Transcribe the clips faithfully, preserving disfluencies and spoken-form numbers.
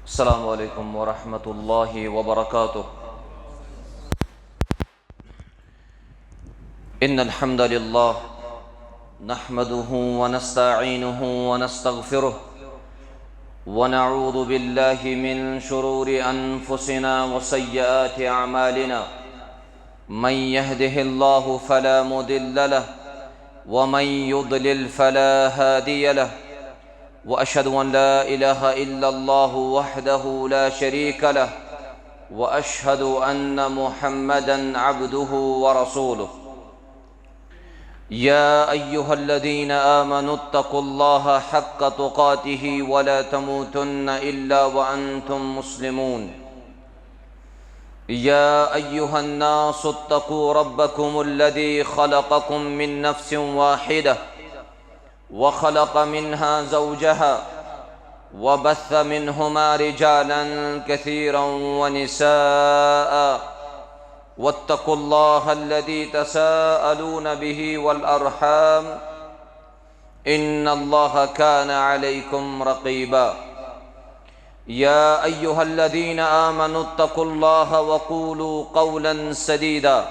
السلام عليكم ورحمة الله وبركاته. إن الحمد لله نحمده ونستعينه ونستغفره، ونعوذ بالله من شرور أنفسنا وسيئات أعمالنا. من يهده الله فلا مضل له، ومن يضلل فلا هادي له. وأشهد أن لا إله إلا الله وحده لا شريك له، وأشهد أن محمدا عبده ورسوله. يا أيها الذين آمنوا اتقوا الله حق تقاته ولا تموتن إلا وأنتم مسلمون. يا أيها الناس اتقوا ربكم الذي خلقكم من نفس واحدة، وخلق منها زوجها، وبث منهما رجالا كثيرا ونساء، واتقوا الله الذي تساءلون به والأرحام، إن الله كان عليكم رقيبا. يا أيها الذين آمنوا اتقوا الله وقولوا قولا سديدا،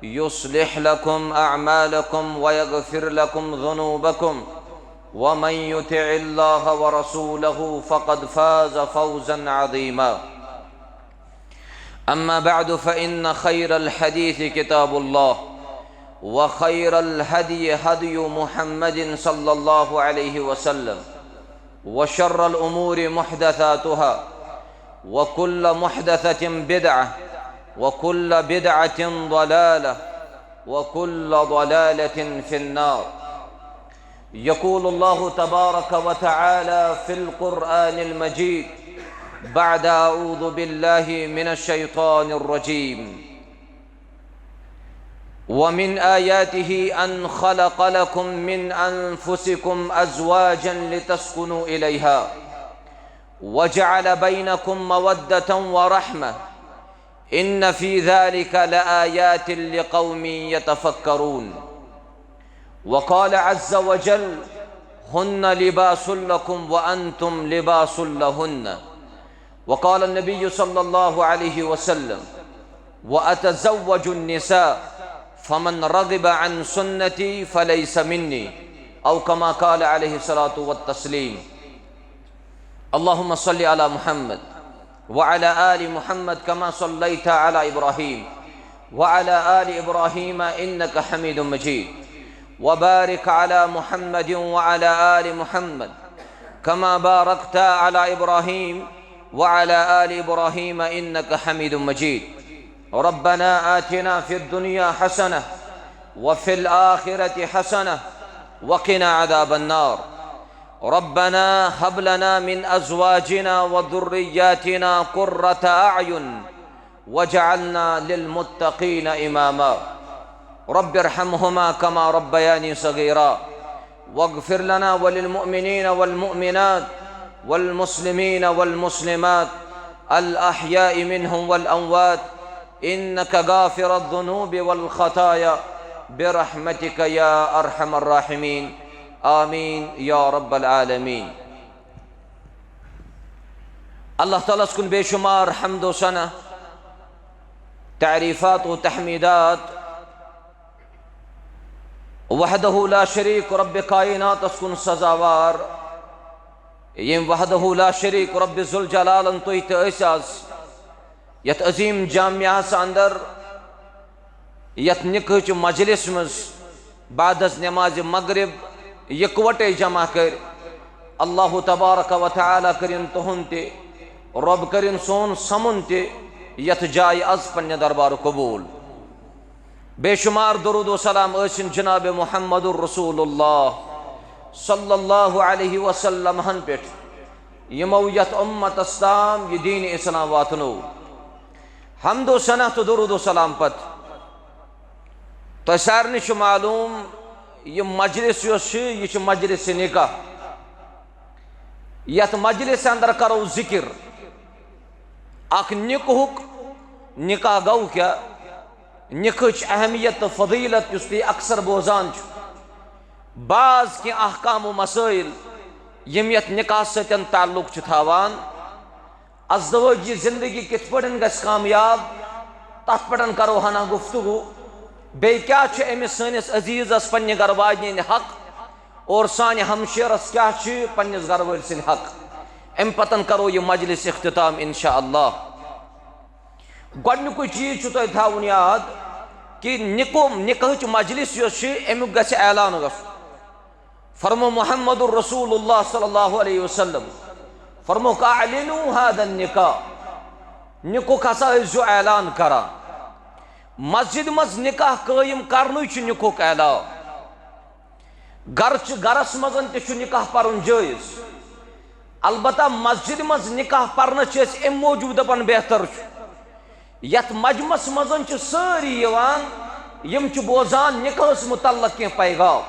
يصلح لكم أعمالكم ويغفر لكم ذنوبكم، ومن يطع الله ورسوله فقد فاز فوزا عظيما. أما بعد، فإن خير الحديث كتاب الله، وخير الهدي هدي محمد صلى الله عليه وسلم، وشر الأمور محدثاتها، وكل محدثة بدعة، وكل بدعة ضلالة، وكل ضلالة في النار. يقول الله تبارك وتعالى في القرآن المجيد بعد أعوذ بالله من الشيطان الرجيم: ومن آياته أن خلق لكم من أنفسكم أزواجا لتسكنوا إليها وجعل بينكم مودة ورحمة إن في ذلك لآيات لقوم يتفكرون. وقال عز وجل: هن لباس لكم وأنتم لباس لهن. وقال النبي صلى الله عليه وسلم: وأتزوج النساء، فمن رغب عن سنتي فليس مني، أو كما قال عليه الصلاة والتسليم. اللهم صل على محمد وعلى آل محمد كما صليت على إبراهيم وعلى آل إبراهيم إنك حميد مجيد، وبارك على محمد وعلى آل محمد كما باركت على إبراهيم وعلى آل إبراهيم إنك حميد مجيد. ربنا آتنا في الدنيا حسنة وفي الآخرة حسنة وقنا عذاب النار. ربنا هب لنا من أزواجنا وذرياتنا قرة أعين واجعلنا للمتقين إماما. رب ارحمهما كما ربياني صغيرا. واغفر لنا وللمؤمنين والمؤمنات والمسلمين والمسلمات الأحياء منهم والأموات إنك غافر الذنوب والخطايا برحمتك يا أرحم الراحمين. آمين يا رب العالمين. اللہ تعالیٰ ہس کُن بے شمار حمد و ثنا، تعریفات و تحمیدات، وحدہ لا شریک رب کائناتس کُن سزاوار، یم وحدہ لا شریک رب ذوالجلالن تُہۍ تہٕ أسۍ آز یتھ عظیم جامعس اندر، یتھ نکاحچ مجلس منٛز بعد از نماز مغرب یکوٹے جمع کٔرۍ۔ اللہ تبارک و تعالیٰ کٔرِن تُہُنٛد تہِ، رۄب کٔرِن سون سمُن تہِ یتھ جایہِ از پننہِ دربار قبول۔ بے شمار درود و سلام ٲسِن جناب محمد رسول اللہ صلی اللہ علیہ وسلم ہن پٮ۪ٹھ، یِمو یتھ امتس تام یہِ دین اسلام واتنو۔ حمد و ثنا تہٕ درود و سلام پتہٕ، تۄہہِ سارنٕے چھُ معلوم، یہِ مجلس یۄس چھِ، یہِ چھِ مجلس نکاح۔ یتھ مجلس اندر کرو ذکر اکھ نکاحُک۔ نکاح گوٚو کیٛاہ؟ نکاحٕچ اہمیت تہٕ فضیلت یُس تُہۍ اکثر بوزان چھِو۔ بعض کینٛہہ احکام و مسائل یِم یتھ نکاح سۭتۍ تعلق چھِ تھاوان، ازدواجی زندگی کِتھ پٲٹھۍ گژھِ کامیاب، تَتھ پٮ۪ٹھ کرو ہنا گفتگو۔ بیٚیہِ کیٛاہ چھُ أمِس سٲنِس عزیزس پننہِ گرٕ واجنہِ ہٕنٛدِ حق اور سانہِ ہمشیرس کیٛاہ چھُ پننِس گرٕ وٲلۍ سٕنٛدِ حق؟ اَمہِ پتن کرو یہِ مجلس اختتام انشاءاللہ۔ گۄڈنیُکُے چیٖز چھُ تۄہہِ تھاوُن یاد کہِ نِکو-، نِکاحٕچ مجلس یۄس چھِ، اَمیُک گژھِ اعلان گژھُن۔ فرمو محمد رسول اللہ صلی اللہ علیہ وسلم، فرمو، "اعلنوا هذا النکاح"، نِکاح ہسا ٲسۍزیو اعلان کران۔ مسجد منٛز نِکاح قٲیِم کرنُے چھُ نِکاحُک اعلان۔ گرٕ چھِ، گرس منٛز تہِ چھُ نِکاح پرُن جٲیز۔ البتہ مسجد منٛز نِکاح پرنس چھِ أسۍ اَمہِ موٗجوٗب دپان بہتر چھُ، یتھ مجمس منٛز چھِ سٲری یِوان، یِم چھِ بوزان نِکاحس متعلق کینٛہہ پیغام۔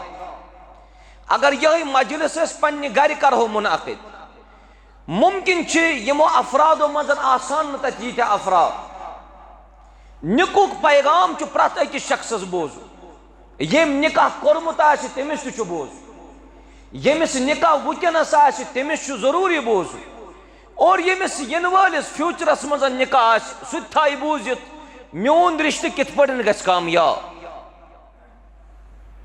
اگر یِہوٚے مجلس أسۍ پننہِ گرِ کرہو منعقد، ممکن چھِ یِمو افرادو منٛز آسان نہٕ تتہِ ییٖتیٛاہ افراد۔ نِکاحُک پیغام چھُ پرٛٮ۪تھ أکِس شخصس بوزُن۔ ییٚمۍ نِکاح کوٚرمُت آسہِ، تٔمِس تہِ چھُ بوزُن۔ ییٚمِس نِکاح وٕنکیٚنس آسہِ، تٔمِس چھُ ضروٗری بوزُن۔ اور ییٚمِس یِنہٕ وٲلِس فیوٗچرس منٛز نِکاح آسہِ، سُہ تہِ تھایہِ بوٗزِتھ، میون رِشتہٕ کِتھ پٲٹھۍ گژھِ کامیاب۔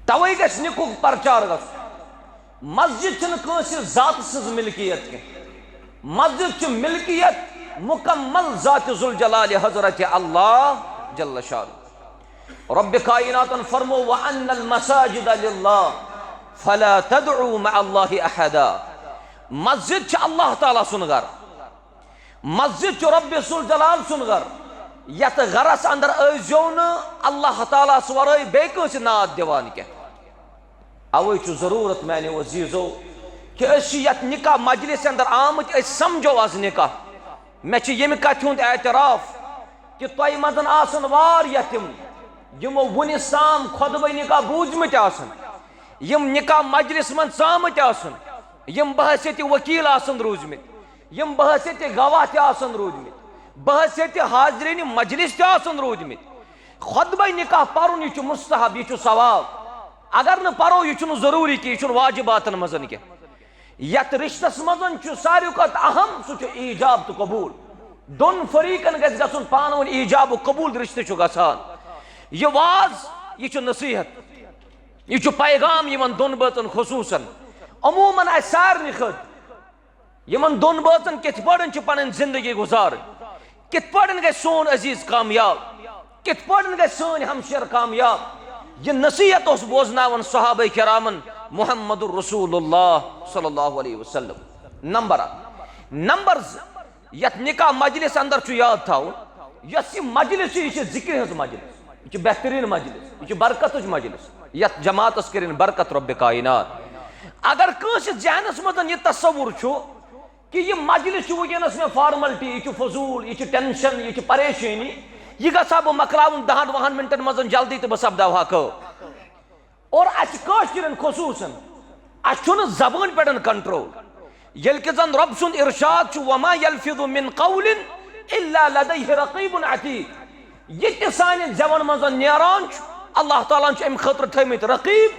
توے گژھِ نِکاحُک پرچار گژھُن۔ مسجد چھنہٕ کٲنٛسہِ ذاتہٕ سٕنٛز ملکیت کینٛہہ۔ مسجد چھِ ملکیت مکمل ذات ذوالجلال حضرت اللہ جل شانہ۔ رب کائناتن فرمو، "وَأَنَّ الْمَسَاجِدَ لِلَّهِ فَلَا تَدْعُوا مَعَ اللَّهِ أَحَدًا"۔ مسجد چھِ اللہ تعالیٰ سُنٛد گھر۔ مسجد چھُ رب ذوالجلال سُنٛد گھر۔ یتھ گھرس اندر ٲسۍزیو نہٕ اللہ تعالیٰ ہس ورٲے بیٚیہِ کٲنٛسہِ ناد دِوان کینٛہہ۔ اوے چھُ ضروٗرت میانیو عزیزو کہِ أسۍ چھِ یتھ نکاح مجلس اندر آمٕتۍ، أسۍ سمجھو از نکاح۔ مےٚ چھِ ییٚمہِ کتھِ ہُنٛد اعتراف کہِ تۄہہِ منٛز آسن واریاہ تِم، یِمو وُنِس تام خطبے نکاح بوٗزمٕتۍ آسن، یِم نکاح مجلس منٛز ژامٕتۍ آسن، یِم بحیثیت وکیل آسن روٗزمٕتۍ، یِم بحیثیت گواہ تہِ آسن روٗدمٕتۍ، بحیثیت حاضرین مجلس تہِ آسن روٗدمٕتۍ۔ خطبہ نکاح پرُن، یہِ چھُ مستحب، یہِ چھُ ثواب۔ اگر نہٕ پرو، یہِ چھُنہٕ ضروٗری کینٛہہ، یہِ چھُنہٕ واجباتن منٛز کینٛہہ۔ یتھ رشتس منٛز چھُ ساروی کھۄتہٕ اہم، سُہ چھُ ایجاب تہٕ قبول۔ دۄن فریقن گژھِ گژھُن پانہٕ ؤنۍ ایجاب و قبول، رشتہٕ چھُ گژھان۔ یہِ واز، یہِ چھُ نصیحت، یہِ چھُ پیغام یِمن دۄن بٲژن خصوصاً۔ عموماً اسہِ سارنٕے خٲطرٕ یِمن دۄن بٲژن کِتھ پٲٹھۍ چھِ پنٕنۍ زندگی گُزارٕنۍ، کِتھ پٲٹھۍ گژھِ سون عزیز کامیاب، کِتھ پٲٹھۍ گژھِ سٲنۍ ہمشیر کامیاب۔ یہِ نصیحت اوس بوزناوان صحابہ کرامن محمد رسول اللہ صلی اللہ علیہ وسلم۔ نمبر اکھ۔ نمبر زٕ، یتھ نکاح مجلس اندر چھُ یاد تھاوُن، یۄس یہِ مجلس چھِ، یہِ چھِ ذکرِ ہٕنٛز مجلس، یہِ چھِ بہتریٖن مجلس، یہِ چھِ برکتٕچ مجلس، یتھ جماعتس کٔرِن برکت رب کائنات۔ اگر کٲنٛسہِ ذہنس منٛز یہِ تصور چھُ کہِ یہِ مجلس چھُ وٕنکیٚنس مےٚ فارملٹی، یہِ چھُ فضوٗل، یہِ چھُ ٹینشن، یہِ چھُ پریشٲنی، یہِ گژھٕ ہا بہٕ مۄکلاوُن دہن وُہن منٹن منٛز جلدی تہٕ بہٕ سپداوٕ ہا کٲم۔ اور اسہِ کٲشرٮ۪ن خصوصاً، اسہِ چھُنہٕ زبٲنۍ پٮ۪ٹھ کنٹرول۔ ییٚلہِ کہِ زن رۄب سُنٛد ارشاد چھُ، "وما یلفظ من قول الا لدیہ رقیب عتید"۔ یہِ تہِ سانٮ۪ن زٮ۪ون منٛز نیران چھُ، اللہ تعالیٰ ہن چھِ امہِ خٲطرٕ تھٲومٕتۍ رقیب،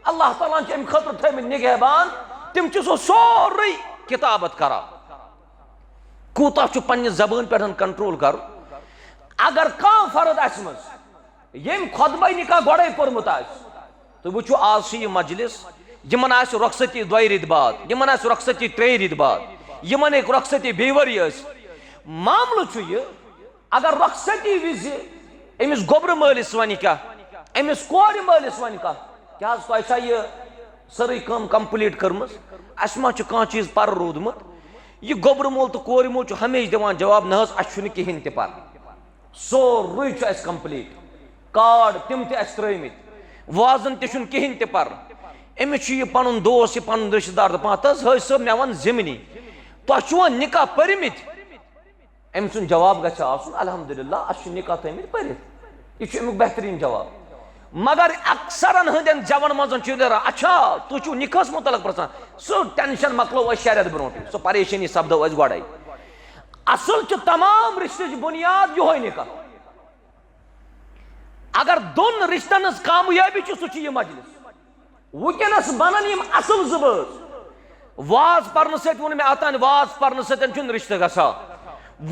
اللہ تعالیٰ ہن چھِ امہِ خٲطرٕ تھٲومٕتۍ نگہبان، تِم چھِ سُہ سورُے کتابت کران۔ کوٗتاہ چھُ پننہِ زبٲنۍ پٮ۪ٹھ کنٹرول کرُن؟ اگر کانٛہہ فرد اسہِ منٛز ییٚمۍ خطبہ نکاح گۄڈے پوٚرمُت آسہِ، تُہۍ وٕچھِو، آز چھِ یہِ مجلس، یِمن آسہِ رۄخصتی دۄیہِ رٮ۪تۍ بعد، یِمن آسہِ رۄخصتی ترٛیٚیہِ رٮ۪تۍ بعد، یِمن ہیٚکہِ رۄخصتی بیٚیہِ ؤری ٲسِتھ۔ معاملہٕ چھُ یہِ، اگر رۄخصتی وِزِ أمِس گوٚبرٕ مٲلِس وَنہِ کیٛاہ، أمِس کورِ مٲلِس وَنہِ کیٛاہ، کیٛاہ حظ تۄہہِ چھا یہِ سٲرٕے کٲم کمپلیٖٹ کٔرمٕژ؟ اَسہِ ما چھُ کانٛہہ چیٖز پَرٕ روٗدمُت؟ یہِ گوٚبرٕ مول تہٕ کورِ مول چھُ ہمیشہِ دِوان جواب، "نہ حظ، اَسہِ چھُنہٕ کِہیٖنۍ تہِ پَرٕ۔" سورُے چھُ اَسہِ کمپلیٖٹ، کارڈ تِم تہِ اَسہِ ترٛٲومٕتۍ، وازن تہِ چھُنہٕ کِہیٖنۍ تہِ پَرٕ۔ أمِس چھُ یہِ پَنُن دوس، یہِ پَنُن رِشتہٕ دار دَپان، "تہٕ حظ حٲج صٲب، مےٚ وَن زِمنی، تۄہہِ چھُوا نِکاح پٔرمٕتۍ؟" أمۍ سُنٛد جواب گژھِ آسُن، "الحمدللہ، اَسہِ چھُ نِکاح تھٲومٕتۍ پٔرِتھ۔" یہِ چھُ اَمیُک بہتریٖن جواب۔ مگر اکثرن ہٕنٛدٮ۪ن زٮ۪ون منٛز چھُ نیران، "اچھا، تُہۍ چھِو نِکاحس مُتعلق پرژھان؟" سُہ ٹینشن مۄکلو أسۍ شےٚ رٮ۪تھ برونٛٹھٕے، سُہ پریشٲنی سپدو أسۍ گۄڈے۔ اصل چھُ تمام رشتٕچ بُنیاد یِہوٚے نِکاح۔ اگر دۄن رشتن ہٕنٛز کامیٲبی چھِ، سُہ چھُ یہِ مجلس۔ وٕنکیٚنس بنن یِم اصل زٕ بٲژ۔ واز پرنہٕ سۭتۍ ووٚن مےٚ اوٚتانۍ، واز پرنہٕ سۭتۍ چھُنہٕ رشتہٕ گژھان۔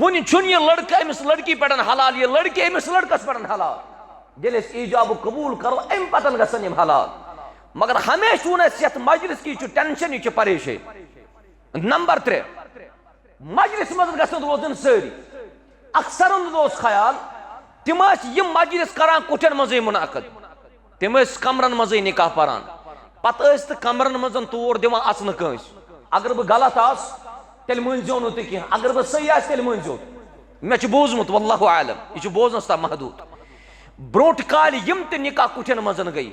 وُنہِ چھُنہٕ یہِ لڑکہٕ أمِس لڑکی پٮ۪ٹھ حلال، یہِ لڑکی أمِس لڑکس پٮ۪ٹھ حلال۔ ییٚلہِ أسۍ ایجاب قبول کرو، اَمہِ پتہٕ گژھن یِم حلال۔ مگر ہمیشہِ ووٚن اَسہِ یَتھ مجلس کہِ یہِ چھُ ٹینشن، یہِ چھُ پریشٲنی۔ نمبر ترٛےٚ، مجلس منٛز گژھن روزٕنۍ سٲری۔ اکثرن اوس خیال، تِم ٲسۍ یِم مجلس کران کُٹھٮ۪ن منٛزٕے منعقد۔ تِم ٲسۍ کمرن منٛزٕے نکاح پران۔ پتہٕ ٲسۍ تہٕ کمرن منٛز تور دِوان اژنہٕ کٲنٛسہِ۔ اگر بہٕ غلط آس، تیٚلہِ مٲنۍ زیو نہٕ تُہۍ کینٛہہ۔ اگر بہٕ صحیح آسہِ، تیٚلہِ مٲنۍ زیو۔ مےٚ چھُ بوٗزمُت، واللہ اعلم، یہِ چھُ بوزنس تام محدوٗد۔ برونٛٹھ کالہِ یِم تہِ نکاح کُٹھٮ۪ن منٛز گٔے،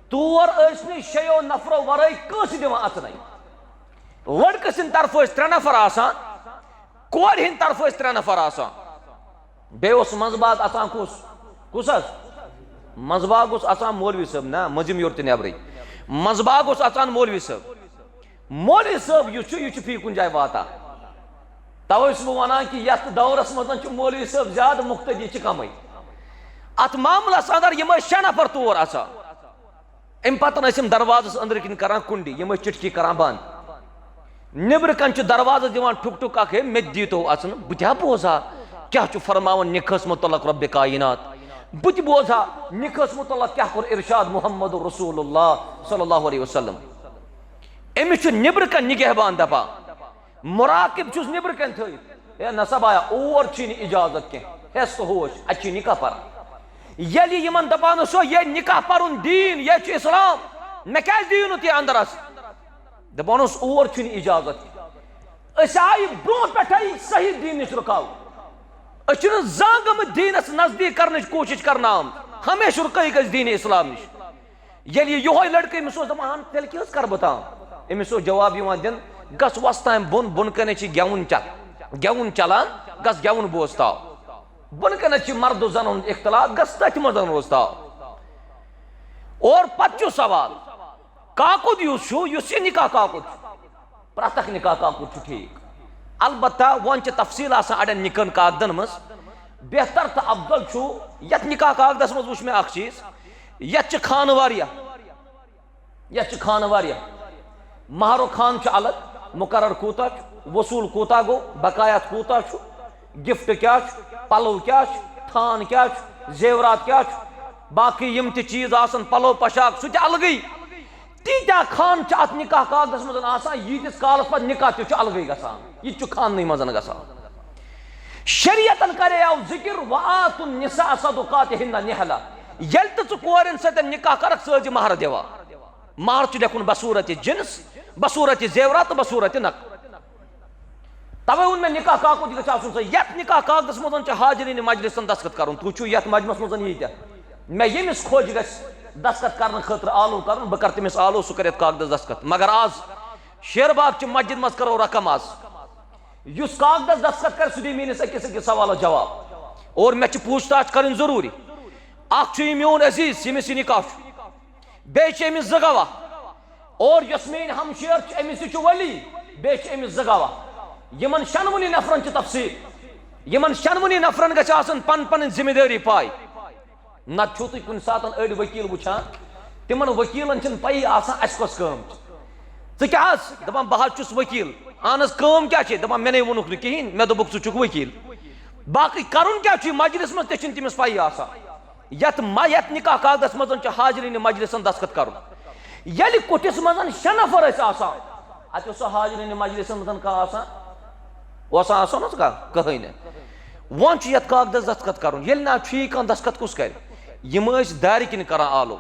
تور ٲسۍ نہٕ شیٚیو نفرو ورٲے کٲنٛسہِ دِوان اژنَے۔ لڑکہٕ سٕنٛدِ طرفہٕ ٲسۍ ترٛےٚ نفر آسان، کورِ ہٕنٛدِ طرفہٕ ٲسۍ ترٛےٚ نفر آسان۔ بیٚیہِ اوس منٛزباگ اژان کُس؟ کُس حظ؟ منٛزباگ اوس اژان مولوی صٲب، نہ، مٔنٛزِم یورٕ تہِ نٮ۪برٕے۔ منٛزباگ اوس اژان مولوی صٲب۔ مولوی صٲب یُس چھُ، یہِ چھُ فی کُنہِ جایہِ واتان۔ توے چھُس بہٕ ونان کہِ یتھ دورس منٛز چھُ مولوی صٲب زیادٕ، مقتدی چھِ کمٕے۔ اتھ معاملس اندر یِم ٲسۍ شےٚ نفر تور اژان۔ امہِ پتہٕ ٲسۍ یِم دروازس أنٛدرٕ کِنۍ کران کُنڈی، یِم ٲسۍ چٹکی کران بنٛد۔ نیٚبرٕ کنہِ چھُ دروازس دِوان ٹھُک ٹھُک اکھ، "ہے، مےٚ تہِ دیٖتو اژُن، بہٕ تہِ ہا بوزٕ ہا کیٛاہ چھُ فرماوان نِکاحس مُتعلق رۄبِ کائنات، بہٕ تہِ بوزٕ ہا نِکاحس مُتعلق کیٛاہ کوٚر ارشاد محمد رسول اللہ صلی اللہ علیہ وسلم۔" أمِس چھُ نیٚبرٕ کنہِ نگہبان دپان، مراقب چھُس نیٚبرٕ کنہِ تھٲیِتھ، "ہے نسا بایا، اور چھی نہٕ اجازت کینٛہہ، ہٮ۪س تہٕ ہوش، اتہِ چھی نکاح پران۔" ییٚلہِ یِمن دپان اوس، "یہِ نکاح پرُن دیٖن، یہِ چھُ اسلام، مےٚ کیٛازِ دِیِو نہٕ تُہۍ اندر اژُن؟" دپان اوس، "اور چھُنہٕ اجازت کینٛہہ۔ أسۍ آیہِ برونٛہہ پٮ۪ٹھے صحیح دیٖن نِش رُکاوُن۔ أسۍ چھِنہٕ زانٛہہ گٔمٕتۍ دیٖنس نزدیٖک کرنٕچ کوٗشش کرنہٕ آمٕتۍ، ہمیشہِ رُکٲیِکھ أسۍ دیٖنِ اسلام نِش۔" ییٚلہِ یہِ یِہوے لڑکہٕ أمِس اوس دپان، "ہن تیٚلہِ کیٛاہ حظ کرٕ بہٕ تام؟" أمِس اوس جواب یِوان دِنہٕ، "گژھ وۄستہٕ تامہِ بۄن، بۄن کنہِ چھِ گٮ۪وُن چ-، گٮ۪وُن چلان، گژھ گٮ۪وُن بوز تاو۔ بۄن کنہِ چھِ مرد و زنان ہُنٛد اختلاط، گژھ تٔتھۍ منٛز روز تاو۔" اور پتہٕ چھُ سوال، کاکُد یُس چھُ، یُس یہِ نکاح کاکُد چھُ، پرٛٮ۪تھ اکھ نکاح کاکُد چھُ ٹھیٖک۔ البتہ وۄنۍ چھِ تفصیٖل آسان اڑٮ۪ن نکاحن کاکدن منٛز۔ بہتر تہٕ افضل چھُ، یتھ نکاح کاکدس منٛز وٕچھ مےٚ اکھ چیٖز، یتھ چھِ خانہٕ واریاہ، یتھ چھِ خانہٕ واریاہ۔ مہر و خان چھُ الگ، مقرر کوٗتاہ چھُ، وصوٗل کوٗتاہ گوٚو، بقایات کوٗتاہ چھُ، گفٹ کیٛاہ چھُ، پلو کیٛاہ چھُ، تھان کیٛاہ چھُ، زیورات کیٛاہ چھُ، باقٕے یِم تہِ چیٖز آسن، پلو پوشاک، سُہ تہِ الگٕے۔ تیٖتیٛاہ خان چھِ اتھ نکاح کاغذس منٛز آسان، ییٖتِس کالس پتہٕ نکاح تہِ چھُ الگٕے گژھان، یہِ تہِ چھُ خاننٕے منٛز گژھان۔ شریعتن کریو ذکر، "وآتوا النساء صدقاتهن نحلة"، ییٚلہِ تہِ ژٕ کورٮ۪ن سۭتۍ نکاح کرکھ، ژٕ ٲسۍ زِ مہر دِوان۔ مہر چھُ لیکھُن بصورت جنس، بصورت زیورات تہٕ بصورت نقد۔ توے ووٚن مےٚ، نکاح کاکُد گژھِ آسُن سُے۔ یتھ نکاح کاغذس منٛز چھُ حاضرین مجلسن دستخط کرُن۔ تُہۍ چھِو یتھ مجمعس منٛز ییٖتیٛاہ۔ مےٚ ییٚمِس خۄش گژھِ دستخط کرنہٕ خٲطرٕ آلو کرُن، بہٕ کرٕ تٔمِس آلو، سُہ کرِ یتھ کاغذس دستخط۔ مگر آز شیر باغ چہِ مسجد منٛز کرو رقم آز۔ یُس کاغذس دستخط کرِ، سُہ دِیہِ میٲنِس أکِس أکِس سوالس جواب۔ اور مےٚ چھِ پوٗچھ تاچھ کرٕنۍ ضروٗری۔ اکھ چھُ یہِ میون عزیز، ییٚمِس یہِ نکاح چھُ۔ بیٚیہِ چھِ أمِس زٕ گواہ۔ اور یۄس میٲنۍ ہمشیر چھِ، أمِس تہِ چھُ ولی، بیٚیہِ چھِ أمِس زٕ گواہ۔ یِمن شنوٕنی نفرن چھِ تفصیٖل۔ یِمن شنوٕنی نفرن گژھِ آسٕنۍ پن پنٕنۍ ذمہٕ دٲری پاے۔ نتہٕ چھِو تُہۍ کُنہِ ساتن أڑۍ ؤکیٖل وٕچھان، تِمن ؤکیٖلن چھِنہٕ پَیی آسان اَسہِ کۄس کٲم چھِ۔ ژٕ کیٛاہ حظ؟ دَپان، "بہٕ حظ چھُس ؤکیٖل۔" اہن حظ، کٲم کیٛاہ چھے؟ دَپان، "مےٚ نے ووٚنُکھ نہٕ کِہیٖنۍ، مےٚ دوٚپُکھ ژٕ چھُکھ ؤکیٖل۔" باقٕے کَرُن کیٛاہ چھُے مجلس منٛز، تہِ چھِنہٕ تٔمِس پَیی آسان۔ یَتھ ما-، یَتھ نکاح کاغذس منٛز چھُ حاضرینِ مجلسن دستخط کَرُن۔ ییٚلہِ کُٹھِس منٛز شےٚ نفر ٲسۍ آسان، اَتہِ اوس سُہ حاضرینِ مجلسن منٛز کانٛہہ آسان؟ اوسا آسان حظ کانٛہہ؟ کٕہٕنۍ نہٕ۔ وۄنۍ چھُ یتھ کاغذس دستخط کرُن۔ ییٚلہِ نہٕ چھُ یہِ کانٛہہ دستخط کُس کرِ؟ یِم ٲسۍ دارِ کِنۍ کران آلو۔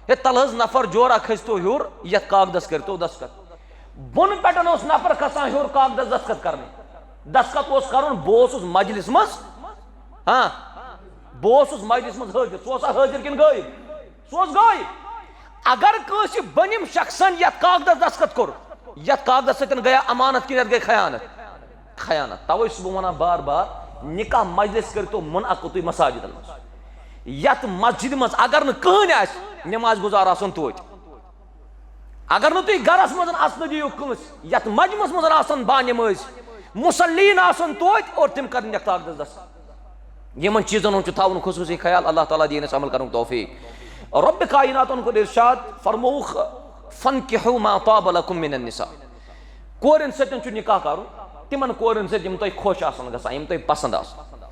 ہے، تلہٕ حظ نفر جورا کھٔسۍتو ہیوٚر، یتھ کاغذس کٔرۍتو دستخط۔ بۄنہٕ پٮ۪ٹھ اوس نفر کھسان ہیوٚر کاغذس دستخط کرنہِ۔ دستخط اوس کرُن، بہٕ اوسُس مجلس منٛز۔ ہاں، بہٕ اوسُس مجلس منٛز حٲضِر۔ ژٕ اوسا حٲضِر کِنہٕ غٲیب؟ سُہ اوس غٲیب۔ اگر کٲنٛسہِ بٔنِم شخصن یتھ کاغذس دستخط کوٚر، یتھ کاغذس سۭتۍ گٔیا امانت کِنہٕ یتھ گٔے خیانت؟ خیانت۔ توے چھُس بہٕ ونان بار بار، نکاح مجلس کٔرۍتو منعقد تُہۍ مساجدن منٛز۔ یتھ مسجدِ منٛز اگر نہٕ کٕہٕنۍ آسہِ، نماز گزار آسن توتہِ۔ اگر نہٕ تُہۍ گرس منٛز اژنہٕ دِیِو کٲنٛسہِ، یتھ مجمعس منٛز آسن با نمٲز مصلین آسن توتہِ، اور تِم کرن یتھ کاغذس دستخط۔ یِمن چیٖزن ہُنٛد چھُ تھاوُن خصوٗصی خیال۔ اللہ تعالیٰ دِیِن اَسہِ عمل کرنُک توفیٖق۔ رۄبِ کائناتن کوٚر ارشاد، فرمووُکھ، "فانکحوا ما طاب لکم من النساء"۔ کورٮ۪ن سۭتۍ چھُ نکاح کرُن، تِمن کورٮ۪ن سۭتۍ یِم تۄہہِ خۄش آسن گژھان، یِم تۄہہِ پسند آسن۔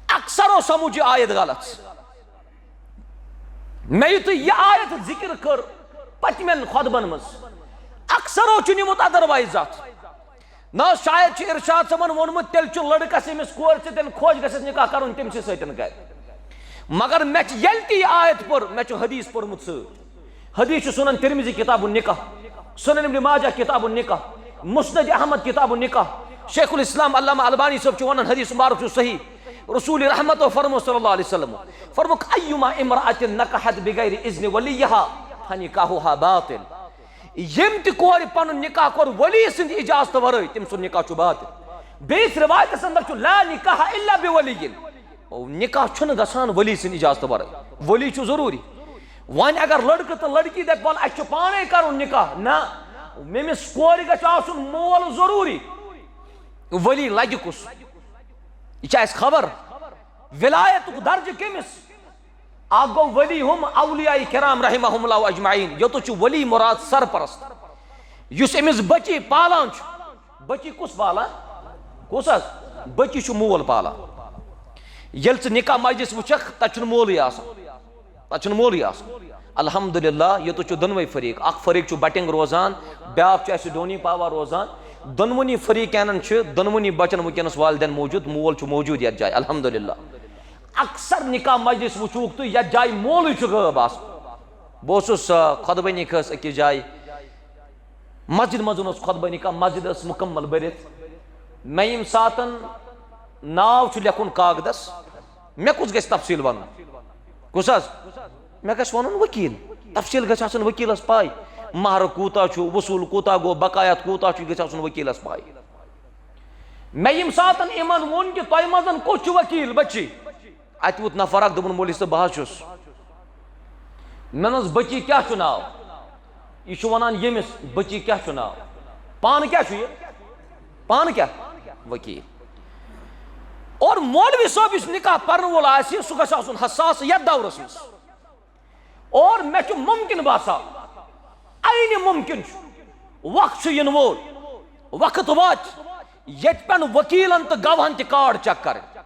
اکثر اوس سمجھ یہِ آیت غلط۔ مےٚ یُتھُے یہِ آیت ذکر کٔر پٔتمٮ۪ن خطبن منٛز، اکثرو چھُ نیومُت otherwise اتھ۔ نہ، شاید چھُ ارشاد صٲبن ووٚنمُت، تیٚلہِ چھُ لڑکس ییٚمِس کورِ سۭتۍ خۄش گژھٮ۪س نکاح کرُن، تٔمۍ سٕے سۭتۍ کرِ۔ مگر مےٚ چھِ، ییٚلہِ تہِ یہِ آیت پٔر، مےٚ چھُ حدیث پوٚرمُت سۭتۍ۔ حدیث چھُ سنن ترمذی کتاب النکاح، سنن ابن ماجہ کتاب النکاح، مسند احمد کتاب النکاح۔ شیخ الاسلام علامہ البانی صٲب چھُ ونان، حدیث مبارک چھُ صحیح۔ رسول رحمت و فرمو صلی اللہ علیہ وسلم، فرموک، ایما امرأة نکحت بغیر اذن ولیہا فنکاحها باطل۔ ییٚمۍ تہِ کورِ پنُن نکاح کوٚر ولی سٕنٛدِ اجازتہٕ ورٲے، تٔمۍ سُنٛد نکاح چھُ باطل۔ بیٚیِس روایتس اندر چھُ، لا نکاح الا بولی۔ نکاح چھُنہٕ گژھان ولی سٕنٛدِ اجازتہٕ ورٲے۔ ولی چھُ ضروٗری۔ وۄنۍ اگر لڑکہٕ تہٕ لڑکی دپہِ، ول، اسہِ چھُ پانے کرُن نکاح، نہ، مےٚ أمِس کورِ گژھِ آسُن مول ضروٗری۔ ولی لگہِ کُس؟ یہِ چھِ اسہِ خبر۔ ولایتُک درجہٕ کٔمِس؟ اکھ گوٚو ولی ہم اولیاء کرام رحمہم اللہ اجمعین، یوٚتَتھ چھُ ولی مراد سرپرست، یُس أمِس بچی پالان چھُ۔ بچی کُس پالان؟ کُس حظ؟ بچی چھُ مول پالان۔ ییٚلہِ ژٕ نکاح مجلس وٕچھکھ، تتہِ چھُنہٕ مولٕے آسان، تتہِ چھُنہٕ مولٕے آسان۔ الحمدللہ، یوٚتَتھ چھُ دۄنوَے فریق، اکھ فریق چھُ بٹنگ روزان، بیٛاکھ چھُ اسہِ ڈونی پاوا روزان۔ دۄنوٕنی فریقینن چھِ، دۄنوٕنی بچن وٕنکیٚنس والدین موجود، مول چھُ موجود یتھ جایہِ، الحمدللہ۔ اکثر نکاح مجلس وٕچھوکھ تُہۍ، یتھ جایہِ مولٕے چھُ غٲب آسان۔ بہٕ اوسُس، آ، خطبہٕ نِکہس أکِس جایہِ، مسجد منٛز اوس خطبہٕ نِکاح، مسجد ٲس مُکمل بٔرِتھ۔ مےٚ ییٚمہِ ساتن ناو چھُ لیکھُن کاغدس، مےٚ کُس گژھِ تفصیٖل ونُن؟ کُس حظ؟ مےٚ گژھِ ونُن وکیل۔ تفصیٖل گژھِ آسُن وکیلس پاے، مہر کوٗتاہ چھُ، وصوٗل کوٗتاہ گوٚو، بقایات کوٗتاہ چھُ، یہِ گژھِ آسُن وکیلس پاے۔ مےٚ ییٚمہِ ساتن یِمن ووٚن کہِ تۄہہِ منٛز کُس چھُ وکیل بچی، اتہِ ووت نفر اکھ، دوٚپُن، مولوی صٲب، بہٕ حظ چھُس۔ مےٚ ووٚنُس، بچی کیٛاہ چھُ ناو؟ یہِ چھُ ونان ییٚمِس، بچی کیٛاہ چھُ ناو؟ پانہٕ کیٛاہ چھُ یہِ؟ پانہٕ کیٛاہ؟ وکیل۔ اور مولوی صٲب یُس نکاح پرن وول آسہِ، سُہ گژھِ آسُن حساس یتھ دورس منٛز۔ اور مےٚ چھُ ممکن باسان، عینِ ممکن چھُ، وقت چھُ یِنہٕ وول، وقت واتہِ، ییٚتہِ پٮ۪ن وکیلن تہٕ گواہن تہِ کارڈ چیک کرٕنۍ۔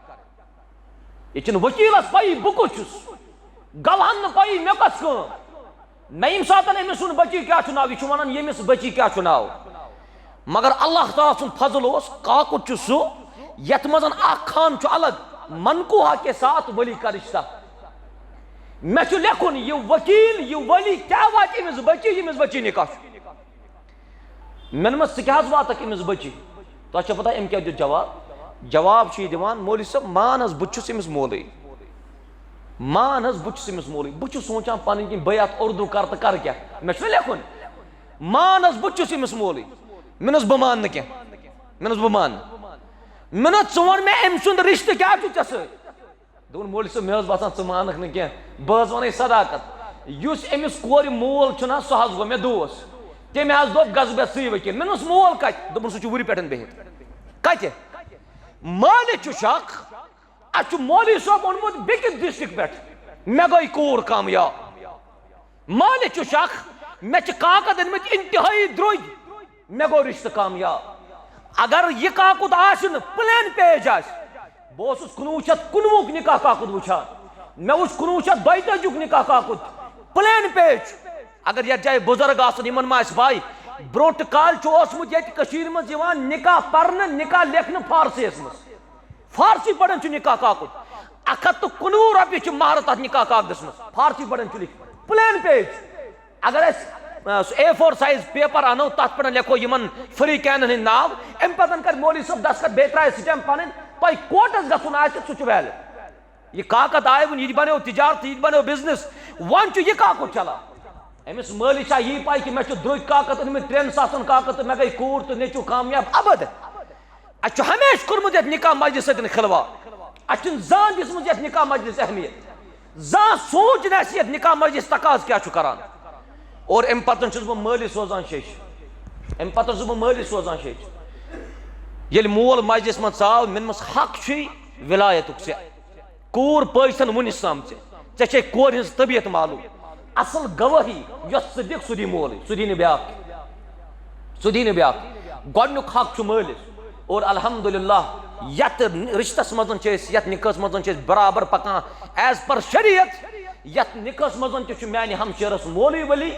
ییٚتہِ چھِنہٕ وکیلس پَیی بہٕ کُس چھُس، گواہن نہٕ پَیی مےٚ کۄس کٲم۔ مےٚ ییٚمہِ ساتن أمِس ووٚن، بچی کیٛاہ چھُ ناو؟ یہِ چھُ وَنان، ییٚمِس بچی کیٛاہ چھُ ناو؟ مگر اللہ تعالیٰ سُنٛد فضل اوس، کاکُد چھُ سُہ، یَتھ منٛز اکھ خان چھُ الگ، منکوحہ کے ساتھ ولی کا رشتہ۔ مےٚ چھُ لیکھُن، یہِ وکیل، یہِ ولی کیٛاہ واتہِ أمِس بچی، ییٚمِس بچی نکاح چھُ۔ مےٚ ووٚنمَس، ژٕ کیٛاہ حظ واتَکھ أمِس بچی؟ تۄہہِ چھا پتہ أمۍ کیٛاہ دیُت جواب؟ جواب چھُ یہِ دِوان، مولوی صٲب، مان حظ، بہٕ تہِ چھُس أمِس مولٕے۔ مان حظ، بہٕ تہِ چھُس أمِس مولٕے۔ بہٕ چھُس سونٛچان پَنٕنۍ کِنۍ بہٕ یَتھ اُردو کَرٕ تہٕ کَرٕ کیٛاہ؟ مےٚ چھُنہ لیکھُن۔ مان حظ، بہٕ تہِ چھُس أمِس مولٕے۔ مےٚ نہٕ حظ بہٕ مانہٕ نہٕ کینٛہہ۔ مےٚ نہٕ حظ بہٕ مانہٕ۔ مےٚ نہٕ حظ ژٕ وَن مےٚ أمۍ سُنٛد رِشتہٕ کیٛاہ چھُ ژےٚ سۭتۍ؟ دوٚپُن، مولوی صٲب، مےٚ حظ باسان، ژٕ مانکھ نہٕ کینٛہہ، بہٕ حظ وَنے صداقت۔ یُس أمِس کورِ مول چھُنہ، سُہ حظ گوٚو مےٚ دوس۔ تٔمۍ حظ دوٚپ، گژھ بیٚہہ ژٕے وکیل۔ مےٚ ووٚنُس، مول کَتہِ؟ دوٚپُن، سُہ چھُ وُرِ پٮ۪ٹھ بِہِتھ۔ کَتہِ؟ مالِک چھُ شخ، اَسہِ چھُ مولوی صٲب اوٚنمُت بیٚکِس ڈسٹرکٹ پٮ۪ٹھ۔ مےٚ گٔے کوٗر کامیاب۔ مالِک چھُ شخ، مےٚ چھِ کاکد أنمٕتۍ انتہٲیی درٛوگۍ۔ مےٚ گوٚو رشتہٕ کامیاب۔ اگر یہِ کاکُد آسہِ نہٕ، پلین پیج آسہِ، بہٕ اوسُس کُنوُہ شیٚتھ کُنوُہُک نکاح کاکُد وٕچھان۔ مےٚ وٕچھ کُنوُہ شیٚتھ دۄیتٲجیُک نکاح کاکُد، پلین پیج۔ اگر یتھ جایہِ بُزرگ آسن، یِمن ما آسہِ پاے، برونٛٹھ کالہِ چھُ اوسمُت ییٚتہِ کٔشیٖرِ منٛز یِوان نکاح پرنہٕ، نکاح لیکھنہٕ فارسیَس منٛز۔ فارسی پٲٹھۍ چھُ نکاح کاکُد۔ اکھ ہتھ تہٕ کُنوُہ رۄپیہِ چھِ مہر تتھ نکاح کاکدس منٛز۔ فارسی پٲٹھۍ چھُ لیکھِتھ۔ Plain page. اگر أسۍ، آ، سُہ اے فور سایز پیپر انو، تتھ پٮ۪ٹھ لیکھو یِمن فریقینن ہٕنٛدۍ ناو، امہِ پتہٕ کرِ مولوی صٲب دستخط، بیٚیہِ ترایہِ سٹیمپ پنٕنۍ، تۄہہِ کورٹس گژھُن آسہِ، سُہ چھُ ویلڈ۔ یہِ کاکد آیہِ وُنہِ، یہِ تہِ بنیو تجارت، یہِ تہِ بنیو بزنس۔ وۄنۍ چھُ یہِ کاکُد چلان۔ أمِس مٲلِس چھا یی پاے کہِ مےٚ چھُ درٛوگۍ کاکد أنمٕتۍ، ترٛٮ۪ن ساسن کاکد، تہٕ مےٚ گٔے کوٗر تہٕ نیٚچوٗ کامیاب؟ ابد۔ اَسہِ چھُ ہمیشہِ کوٚرمُت یَتھ نکاح مجلس سۭتۍ کھلواڑ۔ اَسہِ چھُنہٕ زانٛہہ دِژمٕژ یَتھ نکاح مجلس اہمیت۔ زانٛہہ سوٗنٛچ نہٕ اَسہِ یَتھ نکاح مجلس تقاضہٕ کیٛاہ چھُ کران۔ اور اَمہِ پتہٕ چھُس بہٕ مٲلِس سوزان شیٚچھ۔ اَمہِ پتہٕ چھُس بہٕ مٲلِس سوزان شیٚچھ۔ ییٚلہِ مول مجلس منٛز ژاو، مےٚ دوٚپمَس، حق چھُے ولایتُک ژےٚ۔ کوٗر پٲج تھن وُنِس تام ژےٚ۔ ژےٚ چھے کورِ ہٕنٛز طبیعت معلوم۔ اصل گوٲہی یۄس ژٕ دِکھ، سُہ دی مولٕے، سُہ دی نہٕ بیٛاکھ۔ سُہ دی نہٕ بیٛاکھ۔ گۄڈٕنیُک حق چھُ مٲلِس۔ اور الحمدللہ، یتھ رشتس منٛز چھِ أسۍ، یتھ نکاحس منٛز چھِ أسۍ برابر پکان as per شریعت۔ یتھ نکاحس منٛز تہِ چھُ میانہِ ہمشیرس مولوی ولی،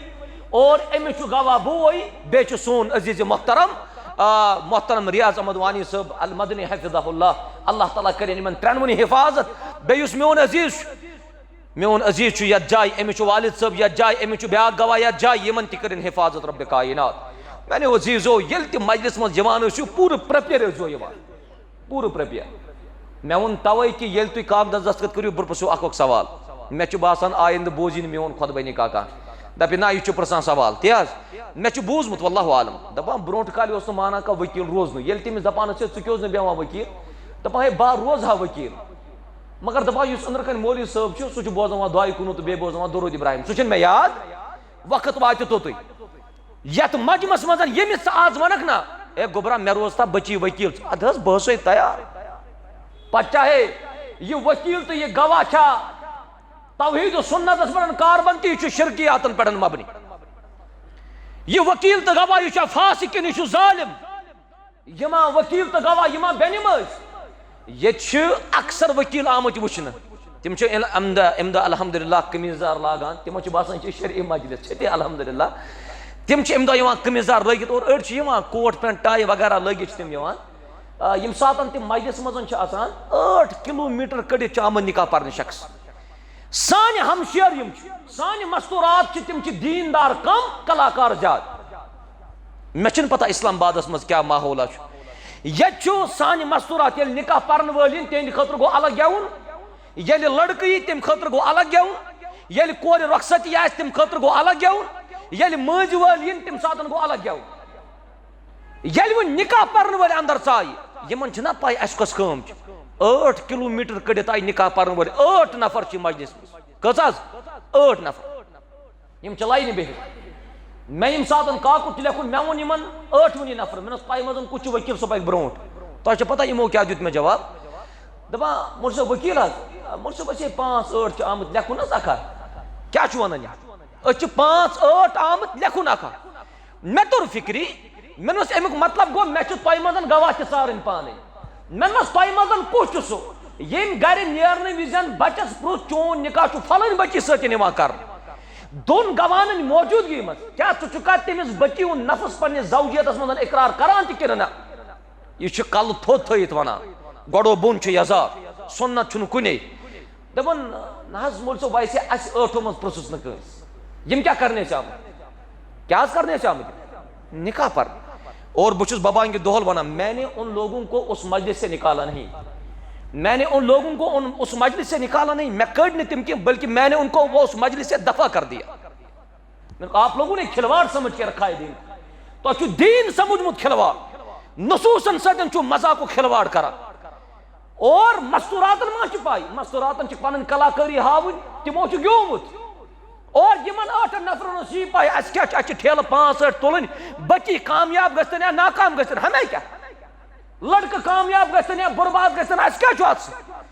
اور أمِس چھُ گواہ بوے، بیٚیہِ چھُ سون عزیز محترم، آ، محترم ریاض احمد وانی صٲب المدنی حفظہ اللہ۔ اللہ تعالیٰ کٔرِنۍ یِمن ترٛٮ۪نوٕنی حفاظت۔ بیٚیہِ یُس میون عزیز چھُ، میون عزیز چھُ یتھ جایہِ، أمِس چھُ والد صٲب یتھ جایہِ، أمِس چھُ بیاکھ گواہ یتھ جایہِ، یِمن تہِ کٔرِنۍ حفاظت رب کائنات۔ میانیو عزیزو، ییٚلہِ تہِ مجلس منٛز یِوان ٲسِو، پوٗرٕ پریپیئر ٲسۍزیو یِوان، پوٗرٕ پریپیئر۔ مےٚ ووٚن توے کہِ ییٚلہِ تُہۍ کاغذس دستخط کٔرِو، بہٕ پرژھو اکھ اکھ سوال۔ مےٚ چھُ باسان آیندٕ بوزی نہٕ میون خطبہ نکاح کانٛہہ، دپہِ نہ، یہِ چھُ پرژھان سوال۔ تی حظ، مےٚ چھُ بوٗزمُت، واللہ عالم، دپان برونٛٹھ کالہِ اوس نہٕ مانان کانٛہہ ؤکیٖل روزنُے۔ ییٚلہِ تٔمِس دپان ٲسۍ، ژٕ کیٛاہ اوس نہٕ بیٚہوان ؤکیٖل؟ دپان، ہے، بہٕ ہا روزٕ ہا ؤکیٖل۔ مگر دپان، یُس أنٛدرٕ کنہِ مولوی صٲب چھُ، سُہ چھُ بوزان دعایہِ قنوت تہٕ بیٚیہِ بوزان درود ابراہیم۔ سُہ چھُنہٕ مےٚ یاد، وقت واتہِ توٚتُے۔ یتھ مجمس منٛز ییٚمِس ژٕ آز ونکھ نا، "اے گوٚبرا، مےٚ روز تا بچی ؤکیٖل"، ادٕ حظ، بہٕ حظ چھُسے تیار۔ پتہٕ چاہے یہِ ؤکیٖل تہٕ یہِ گواہ چھا توحید و سنتس پٮ۪ٹھ کاربند، تہٕ یہِ چھُ شرکیاتن پٮ۪ٹھ مبنی۔ یہِ ؤکیٖل تہٕ گواہ، یہِ چھا فاسق کِنہٕ یہِ چھُ ظٲلم؟ یِما ؤکیٖل تہٕ گواہ، یِما بے نمٲز؟ ییٚتہِ چھِ اکثر ؤکیٖل آمٕتۍ وٕچھنہٕ۔ تِم چھِ اَمہِ دۄہ، اَمہِ دۄہ الحمدللہ قمیٖض یَزار لاگان، تِمن چھُ باسان، یہِ چھِ شرعی مجلس، چھِ تہِ الحمدللہ۔ تِم چھِ اَمہِ دۄہ یِوان قمیٖض یَزار لٲگِتھ، اور أڑۍ چھِ یِوان کوٹ پینٹ، ٹاے وغیرہ لٲگِتھ چھِ تِم یِوان۔ آ، ییٚمہِ ساتَن تِم مجلس منٛز چھِ آسان، ٲٹھ کِلوٗ میٖٹر کٔڑِتھ چھِ آمُت نکاح پرنہِ شخص۔ سانہِ ہمشیر یِم چھِ، سانہِ مستورات چھِ، تِم چھِ دیٖندار کم، کلاکار زیادٕ۔ مےٚ چھِنہٕ پتہ اسلام آبادس منٛز کیٛاہ ماحولہ چھُ۔ ییٚتہِ چھُ سانہِ مستورات، ییٚلہِ نکاح پرن وٲلۍ یِن، تِہنٛدِ خٲطرٕ گوٚو الگ گٮ۪وُن۔ ییٚلہِ لڑکہٕ یی، تَمہِ خٲطرٕ گوٚو الگ گٮ۪وُن۔ ییٚلہِ کورِ رۄخصتی آسہِ، تَمہِ خٲطرٕ گوٚو الگ گٮ۪وُن۔ ییٚلہِ مٲنٛزِ وٲلۍ یِن، تَمہِ ساتن گوٚو الگ گٮ۪وُن۔ ییٚلہِ وۄنۍ نکاح پرن وٲلۍ اندر ژایہِ، یِمن چھِنہ پَے اَسہِ کۄس کٲم چھِ۔ ٲٹھ کِلوٗ میٖٹر کٔڑِتھ آیہِ نکاح پرن وٲلۍ، ٲٹھ نفر چھِ مجلس منٛز۔ کٔژ حظ؟ ٲٹھ نفر۔ یِم چھِ لاینہِ بِہِتھ۔ مےٚ ییٚمہِ ساتَن کاکُد چھُ لیکھُن، مےٚ ووٚن یِمَن ٲٹھوٕنی نفرَن، مےٚ دوٚپُس، "پَے منٛز کُس چھُ ؤکیٖل صٲب اَتہِ برونٛٹھ؟" تۄہہِ چھا پَتہ یِمو کیٛاہ دیُت مےٚ جواب؟ دَپان، "مولوی صٲب، ؤکیٖل حظ؟" مولوی صٲب، أسۍ ہے پانٛژھ ٲٹھ چھِ آمٕتۍ لیکھُن حظ اَکھ اَکھ۔ کیٛاہ چھُ وَنان یہِ؟ أسۍ چھِ پانٛژھ ٲٹھ آمٕتۍ لیکھُن اَکھ اَکھ۔ مےٚ توٚر فِکرِ، مےٚ دوٚپُس، اَمیُک مطلب گوٚو، مےٚ چھُ تۄہہِ منٛز گواہ تہِ ژارٕنۍ پانَے۔ مےٚ دوٚپمَس، تۄہہِ منٛز کُس چھُ سُہ، ییٚمۍ گرِ نیرنہٕ وِزِ بَچَس پرُژھ، "چون نکاح چھُ فلٲنۍ بٔچی سۭتۍ یِوان کرنہٕ؟" دۄن گواہَن ہٕنٛدِ موجوٗدگی منٛز کیٛاہ ژٕ چھُکھا تٔمِس بٔچی ہُنٛد نفس پننِس زوجیتس منٛز اقرار کران تہِ کِنہٕ نہ؟ یہِ چھُ کلہٕ تھوٚد تھٲیِتھ وَنان، گۄڈو بۄن چھُ یَزار، سُنت چھُنہٕ کُنے۔ دَپان، "نہ حظ مولوی صٲب، ویسے اَسہِ ٲٹھو منٛز پرٛژھُس نہٕ کٲنٛسہِ۔ یِم کیٛاہ کرنہِ ٲسۍ آمٕتۍ؟ کیٛاہ حظ کرنہِ ٲسۍ آمٕتۍ؟ نکاح پرنہِ۔" اور بہٕ چھُس ببانگِ دۄہل وَنان، "میں نے ان لوگوں کو اس مجلس سے نکالا نہیں، میں نے ان لوگوں کو ان، اس مجلس سے نکالا نہیں، مےٚ کٔڑۍ نہٕ تِم کینٛہہ، بلکہ میں نے ان کو وہ اس مجلس سے دفع کر دیا۔" میں نے کہا، "آپ لوگوں نے کھلواڑ سمجھ کے رکھا ہے دین کو۔ تۄہہِ چھُ دیٖن سمجھمُت کھلواڑ۔ نصوٗصن سۭتۍ چھُ مذاق و کھلواڑ کران۔" اور مستوراتن ما چھِ پاے، مستوراتن چھِ پنٕنۍ کلاکٲری ہاوٕنۍ، تِمو چھُ گیومُت۔ اور یِمن ٲٹھن نفرن ٲس یی پاے، اَسہِ کیٛاہ چھُ، اَسہِ چھِ ٹھیلہٕ پانٛژھ ٲٹھ تُلٕنۍ، بٔچی کامیاب گژھِ تن یا ناکام گژھِ تن، ہمے کیٛاہ؟ لڑکہٕ کامیاب گژھِ تن یا برباد گژھِ تن، اَسہِ کیٛاہ چھُ اَتھ سۭتۍ؟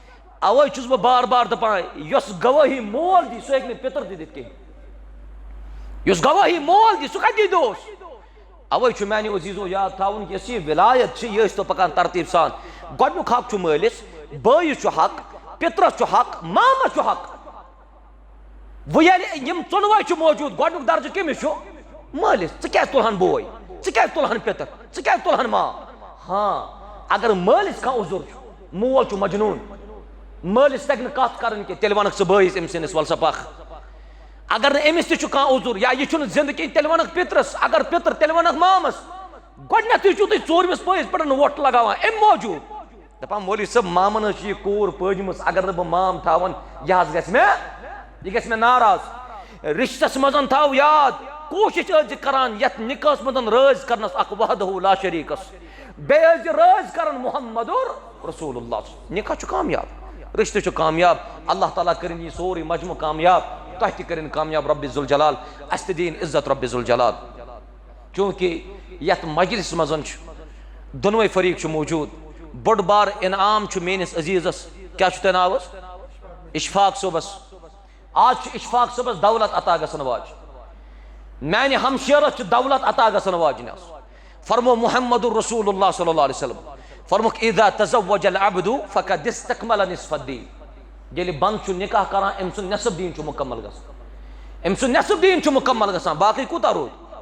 اوے چھُس بہٕ بار بار دپان، یۄس گوٲہی مول دی، سُہ ہیٚکہِ نہٕ پِتر تہِ دِتھ کِہیٖنۍ۔ یُس گوٲہی مول دی، سُہ کتہِ دی دوس؟ اوے چھُ میانیو عزیزو یاد تھاوُن، یۄس یہِ ولایت چھِ، یہِ ٲسۍ تو پکان ترتیب سان۔ گۄڈنیُک حق چھُ مٲلِس، بٲیِس چھُ حق، پِترس چھُ حق، مامس چھُ حق۔ وۄنۍ ییٚلہِ یِم ژۄنوَے چھِ موجود، گۄڈنیُک درجہٕ کٔمِس چھُ؟ مٲلِس۔ ژٕ کیازِ تُلہن بوے؟ ژٕ کیازِ تُلہن پِتر؟ ژٕ کیازِ تُلہن مام؟ ہاں، اگر مٲلِس کانٛہہ عذر چھُ، مول چھُ مجنون، مٲلِس تگہِ نہٕ کتھ کرٕنۍ کینٛہہ، تیٚلہِ ونکھ ژٕ بٲیِس أمۍ سٕنٛدِس، "ول سا پکھ۔" اگر نہٕ أمِس تہِ چھُ کانٛہہ عذر یا یہِ چھُنہٕ زِندٕ کِہیٖنۍ، تیٚلہِ وَنَکھ پِترَس، اگر پِتر، تیٚلہِ وَنَکھ مامَس۔ گۄڈٕنٮ۪تھٕے چھُو تُہۍ ژوٗرمِس پٲیِس پٮ۪ٹھ وۄٹھ لگاوان اَمہِ موٗجوٗب۔ دَپان، "مولوی صٲب، مامَن حظ چھِ یہِ کوٗر پٲجمٕژ، اگر نہٕ بہٕ مام تھاوَن، یہِ حظ گژھِ مےٚ، یہِ گژھِ مےٚ ناراض۔" رِشتَس منٛز تھاو یاد، کوٗشِش ٲسۍ زِ کران یَتھ نِکاحَس منٛز رٲضۍ کرنَس اَکھ وحدہ لا شریٖکَس۔ بیٚیہِ ٲسۍ زِ رٲضۍ کران محمد رسول اللہ۔ نِکاح چھُ کامیاب، رِشتہٕ چھُ کامیاب۔ اللہ تعالیٰ کٔرِنۍ یہِ سورُے مجموعہٕ کامیاب، تۄہہِ تہِ کٔرِنۍ کامیاب رب ذوالجلال، اَسہِ تہِ دِیِن عزت رب ذوالجلال۔ چوٗنٛکہِ یَتھ مجلِس منٛز چھُ دۄنوَے فریٖق چھُ موجوٗد، بوٚڑ بار انعام چھُ میٲنِس عزیزس، کیٛاہ چھُ تۄہہِ ناو حظ؟ اشفاق صٲبس۔ آز چھُ اشفاق صٲبس دولت عطا گژھن واجہِ۔ میانہِ ہمشیرس چھِ دولت عطا گژھن واجہِ۔ فرمو محمد رسول اللہ صلی اللہ علیہ وسلم، فرموک، اذا تزوج العبد فقد استكمل نصف الدين۔ ییٚلہِ بنٛد چھُ نکاح کران، أمۍ سُنٛد نصف دیٖن چھُ مُکمل گژھان۔ أمۍ سُنٛد نصف دیٖن چھُ مُکمل گژھان، باقٕے کوٗتاہ روٗد؟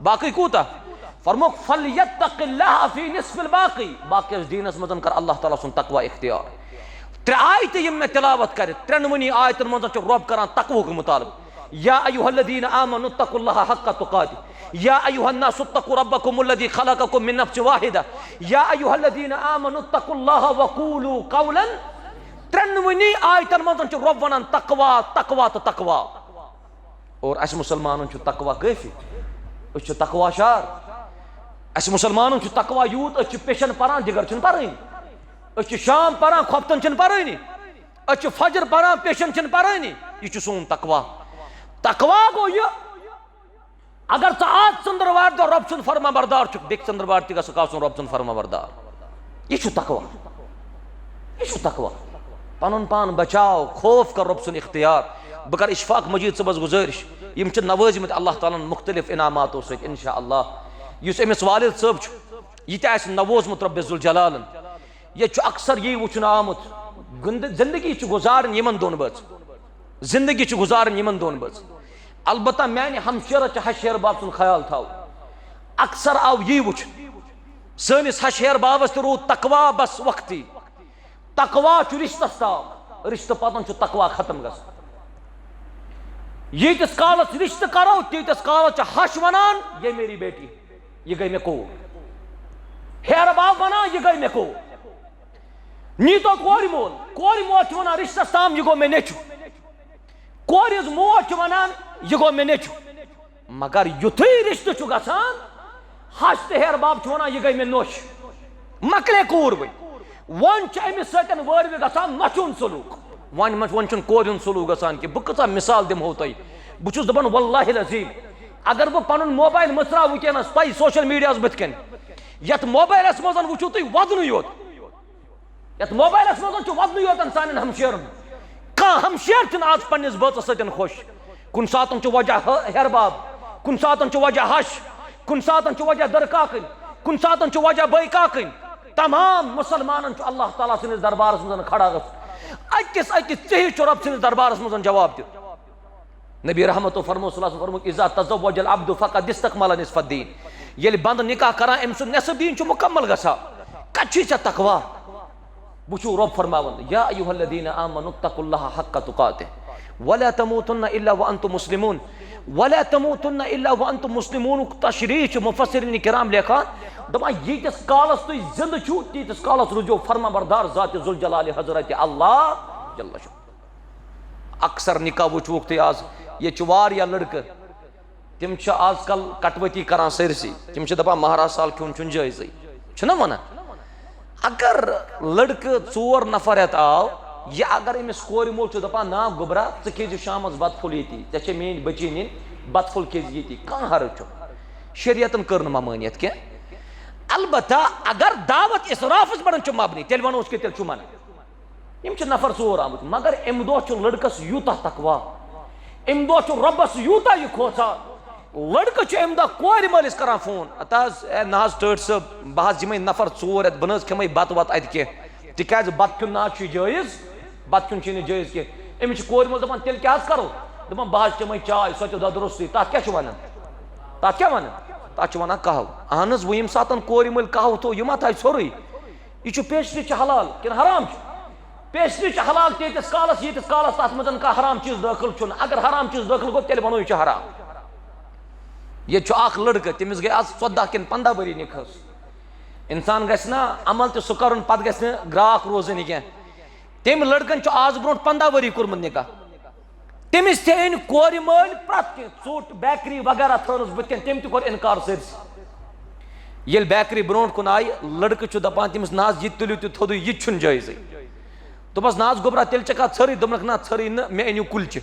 باقٕے کوٗتاہ؟ فرموک، فلیتق اللہ فی نصف الباقی۔ باقیَس دیٖنَس منٛز کر اللہ تعالیٰ سُنٛد تقویٰ اختیار۔ ترٛےٚ آیتہٕ یِم مےٚ تلاوت کرِ، ترٛٮ۪نؤنی آیتَن منٛز چھُ رۄب کران تقویٰ ہُک مطالبہٕ۔ یا ایھا الذین آمنوا اتقوا اللہ حق تقاتہ، یا ایھا الناس اتقوا ربکم الذی خلقکم من نفس واحدہ، یا ایھا الذین آمنوا اتقوا اللہ وقولوا قولا۔ ترٛٮ۪نؤنی آیتَن منٛز چھُ رۄب وَنان تقویٰ، تقویٰ تہٕ تقویٰ۔ اور اَسہِ مُسلمانَن چھُ تقویٰ کٲفی؟ أسۍ چھِ تقویٰ شار؟ اَسہِ مُسلمانَن چھُ تقویٰ یوٗت، أسۍ چھِ پیشن پران، دِگر چھِنہٕ پرٲنی۔ أسۍ چھِ شام پران، خۄفتن چھِنہٕ پرٲنی۔ أسۍ چھِ فجر پران، پیشن چھِنہٕ پرٲنی۔ یہِ چھُ سون تقویٰ۔ تقویٰ گوٚو یہِ، اگر ژٕ آز ژٔنٛدٕروارِ دۄہ رۄب سُنٛد فرما بردار چھُکھ، بیٚکہِ ژٔنٛدٕروارِ تہِ گژھکھ آسُن رۄب سُنٛد فرما بردار۔ یہِ چھُ تقویٰ۔ یہِ چھُ تقویٰ۔ پنُن پان بچاو، خوف کر رۄب سُنٛد اختیار۔ بہٕ کرٕ اشفاق مجید صٲبس گُزٲرِش، یِم چھِ نوٲزمٕتۍ اللہ تعالیٰ ہن مُختٔلِف انعاماتو سۭتۍ، انشاءاللہ۔ یُس أمِس والد صٲب چھُ، یہِ تہِ آسہِ نووزمُت رۄبِ ذوالجلالن۔ ییٚتہِ چھُ اکثر یی وٕچھُنہٕ آمُت، گُنٛد-، زندگی چھِ گُزارٕنۍ یِمن دۄن بٲژن۔ زندگی چھِ گُزارٕنۍ یِمن دۄن بٲژن۔ البتہ میانہِ ہمشیرس چھِ ہشہٕ ہیہر باب سُنٛد خیال تھاوُن۔ اکثر آو یی وٕچھُن، سٲنِس ہشہٕ ہیہر بابس تہِ روٗد تقویٰ بس وقتی۔ تقویٰ چھُ رشتس تام، رشتہٕ پتن چھُ تقویٰ ختم گژھان۔ ییٖتِس کالس رشتہٕ کرو، تیٖتِس کالس چھِ ہش ونان، یہ میری بیٹی، یہِ گٔے مےٚ کوٗر۔ ہیہر باب ونان، یہِ گٔے مےٚ کوٗر۔ نیٖتو کورِ مول، کورِ مول چھُ ونان، رشتس تام، یہِ گوٚو مےٚ نیٚچُو۔ کورِ ہٕنٛز موج چھِ ونان، یہِ گوٚو مےٚ نیٚچُو۔ مگر یُتھُے رشتہٕ چھُ گژھان، ہش تہٕ ہیہر باب چھُ ونان، یہِ گٔے مےٚ نوٚش۔ مۄکلے کوٗر وۄنۍ۔ وۄنۍ چھُ أمِس سۭتۍ وٲروِ گژھان نۄشہِ ہُنٛد سلوٗک۔ وۄنۍ ما، وۄنۍ چھُنہٕ کورِ ہُنٛد سلوٗک گژھان کینٛہہ۔ بہٕ کۭژاہ مثال دِمہو تۄہہِ۔ بہٕ چھُس دَپان، واللہ العظیم، اگر بہٕ پَنُن موبایل مٕژراوٕ وٕنکیٚنَس تۄہہِ سوشل میٖڈیاہَس بٕتھِ کَنۍ، یَتھ موبایلَس منٛز وٕچھِو تُہۍ وَدنٕے یوت۔ یَتھ موبایلَس منٛز چھُ وَدنٕے یوت سانٮ۪ن ہمشیرَن۔ کانٛہہ ہمشیر چھُنہٕ آز پنٛنِس بٲژَس سۭتۍ خۄش۔ کُنہِ ساتَن چھُ وجہ ہہ-، ہیہر باب، کُنہِ ساتَن چھُ وجہ ہش، کُنہِ ساتَن چھُ وجہ دٔرکاکٕنۍ، کُنہِ ساتَن چھُ وجہ بٲے کاکٕنۍ۔ تمام مُسلمانَن چھُ اللہ تعالیٰ سٕنٛدِس دربارَس منٛز کھڑا گژھُن۔ أکِس أکِس ژیٚہِس چھُ رۄب سٕنٛدِس دربارَس منٛز جواب دیُن۔ نبی رحمتو فرمو صلی اللہ علیہ وسلم فرموک، اذا تزوج العبد فقد استکمل نصف الدین۔ ییٚلہِ بنٛدٕ نکاح کران، أمۍ سُنٛد نصف دیٖن چھُ مُکمل گژھان۔ کَتہِ چھُے ژےٚ تقویٰ؟ وٕچھِو رۄب فرماوان، یا ایھا الذین آمنوا اتقوا اللہ حق تقاتہ ولا تموتن الا وانتم مسلمون۔ ولا تموتن الا وانتم مسلمون تشریح چھُ مفسرین کرام لیکھان، دَپان، ییٖتِس کالس تُہۍ زِندٕ چھِو، تیٖتِس کالس روٗزِو فرما بردار ذات ذوالجلال حضرت اللہ جل شانہ۔ اکثر نکاح وٕچھوکھ تُہۍ آز، ییٚتہِ چھِ واریاہ لڑکہٕ، تِم چھِ آز کل کٹوتی کران سٲرسٕے۔ تِم چھِ دپان مہراز سال کھیوٚن چھُنہٕ جٲیزٕے، چھُنہ ونان؟ اگر لڑکہٕ ژور نفر ہٮ۪تھ آو، یہِ اگر أمِس کورِ مول چھُ دپان، نا گوٚبرا، ژٕ کھیٚیہِ زِ شامس بتہٕ پھوٚل ییٚتی، ژےٚ چھےٚ میٲنۍ بچی نِنۍ، بتہٕ پھوٚل کھیٚیہِ زِ ییٚتی، کانٛہہ حرج چھُنہٕ۔ شریعتن کٔر نہٕ ممٲنیت کینٛہہ۔ البتہ اگر دعوت اسرافس پٮ۪ٹھ چھُ مبنی، تیٚلہِ ونو أسۍ کہِ تیٚلہِ چھُ منع۔ یِم چھِ نفر ژور آمٕتۍ، مگر اَمہِ دۄہ چھُ لڑکس یوٗتاہ تقویٰ، اَمہِ دۄہ چھُ رۄبس یوٗتاہ یہِ کھوژان۔ لڑکہٕ چھُ اَمہِ دۄہ کورِ مٲلِس کران فون، ہتا حظ، اے نہ حظ ٹٲٹھۍ صٲب، بہٕ حظ یِمے نفر ژور یَتھ، بہٕ نہ حظ کھٮ۪مے بتہٕ وتہٕ اَتہِ کینٛہہ، تِکیازِ بتہٕ کھیوٚن نہ حظ چھُ جٲیز، بتہٕ کھیوٚن چھُے نہٕ جٲیز کینٛہہ۔ أمِس چھِ کورِ مٲلۍ دپان، تیٚلہِ کیٛاہ حظ کرو؟ دپان، بہٕ حظ چٮ۪مے چاے، سۄ تہِ دۄدٕ روٚستُے، تتھ کیٛاہ چھُ ونان؟ تتھ کیٛاہ ونان؟ تتھ چھِ ونان قہوٕ۔ اہن حظ، وۄنۍ ییٚمہِ ساتہٕ کورِ مٲلۍ قہوٕ تھوٚو، یہِ ما تھایہِ ژھوٚرُے؟ یہِ چھُ، پیسٹری چھِ حلال کِنہٕ حرام چھُ؟ پیسٹری چھِ حلال تیٖتِس کالس، ییٖتِس کالس تَتھ منٛز کانٛہہ حرام چیٖز دٲخل چھُنہٕ۔ اگر حرام چیٖز دٲخل گوٚو، تیٚلہِ وَنو یہِ چھُ حرام۔ ییٚتہِ چھُ اکھ لڑکہٕ، تٔمِس گٔے آز ژۄداہ کِنہٕ پنٛداہ ؤری نِکاحس۔ اِنسان گژھِ نا عمل تہِ سُہ کَرُن، پَتہٕ گژھِ نہٕ گرٛاکھ روزٕنۍ کینٛہہ۔ تٔمۍ لڑکن چھُ آز برونٛٹھ پنٛداہ ؤری کوٚرمُت نِکاح۔ تٔمِس تہِ أنۍ کورِ مٲلۍ پرٛٮ۪تھ کینٛہہ، ژوٚٹ، بیکری وغیرہ تھٲونَس بٕتھِ کَنۍ، تٔمۍ تہِ کوٚر اِنکار سٲرسٕے۔ ییٚلہِ بیکری برونٛٹھ کُن آیہِ، لڑکہٕ چھُ دَپان تٔمِس، "نہ حظ، یہِ تُلِو تُہۍ تھوٚدُے، یہِ تہِ چھُنہٕ جٲیزٕے۔" دوٚپمَس، "نہ حظ گوٚبرا، تیٚلہِ چھَکھا ژھٔرٕے؟" دوٚپنَکھ، "نہ، ژھٔرٕے نہٕ، مےٚ أنِو کُلچہِ۔"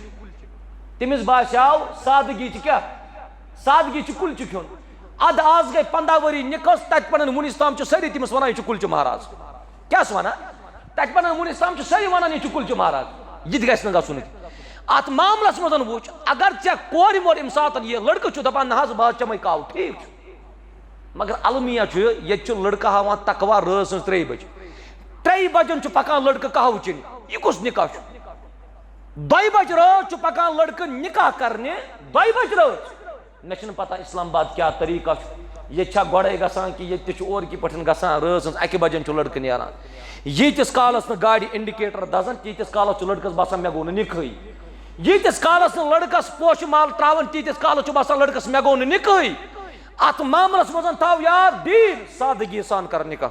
تٔمِس باسیٛاو سادٕگی چھِ کیٛاہ؟ سادٕگی چھِ کُلچہِ کھیوٚن۔ اَدٕ آز گٔے پنٛداہ ؤری نِکاحَس، تَتہِ پَنَن وُنِس تام چھِ سٲری تٔمِس وَنان، "یہِ چھُ کُلچہِ مہراز۔" کیٛاہ چھِ وَنان؟ تَتہِ پَنَن وُنِس تام چھِ سٲری وَنان، "یہِ چھُ کُلچہِ مہراز۔" یہِ تہِ گژھِ نہٕ گژھُن کینٛہہ۔ اَتھ معاملَس منٛز وٕچھ، اگر ژےٚ کورِ مور ییٚمہِ ساتَن یہِ لڑکہٕ چھُ دَپان، "نہ حظ، بہٕ حظ چَمَے قہوٕ"، ٹھیٖک چھُ۔ مگر المیہ چھُ، ییٚتہِ چھُ لڑکہٕ ہاوان تقویٰ رٲژ سٕنٛز ترٛیٚیہِ بجہِ۔ ترٛیٚیہِ بجن چھُ پکان لڑکہٕ قہوٕ چیٚنہِ۔ یہِ کُس نکاح چھُ؟ دۄیہِ بجہِ رٲژ چھُ پکان لڑکہٕ نکاح کرنہِ، دۄیہِ بجہِ رٲژ۔ مےٚ چھُنہٕ پتہ اسلام آباد کیٛاہ طریٖقہ چھُ۔ ییٚتہِ چھا گۄڈَے گژھان کہِ ییٚتہِ تہِ چھُ اورٕ کہِ پٲٹھۍ گژھان، رٲژ ہٕنٛز اَکہِ بجن چھُ لڑکہٕ نیران۔ ییٖتِس کالس نہٕ گاڑِ indicator دزان، تیٖتِس کالس چھُ لڑکس باسان، مےٚ گوٚو نہٕ نکاحٕے۔ ییٖتِس کالس نہٕ لڑکس پوشہٕ مال ترٛاوان، تیٖتِس کالس چھُ باسان لڑکس، مےٚ گوٚو نہٕ نکاحٕے۔ اتھ معاملس منٛز تھاو یاد، دیٖن سادگی سان کر نکاح۔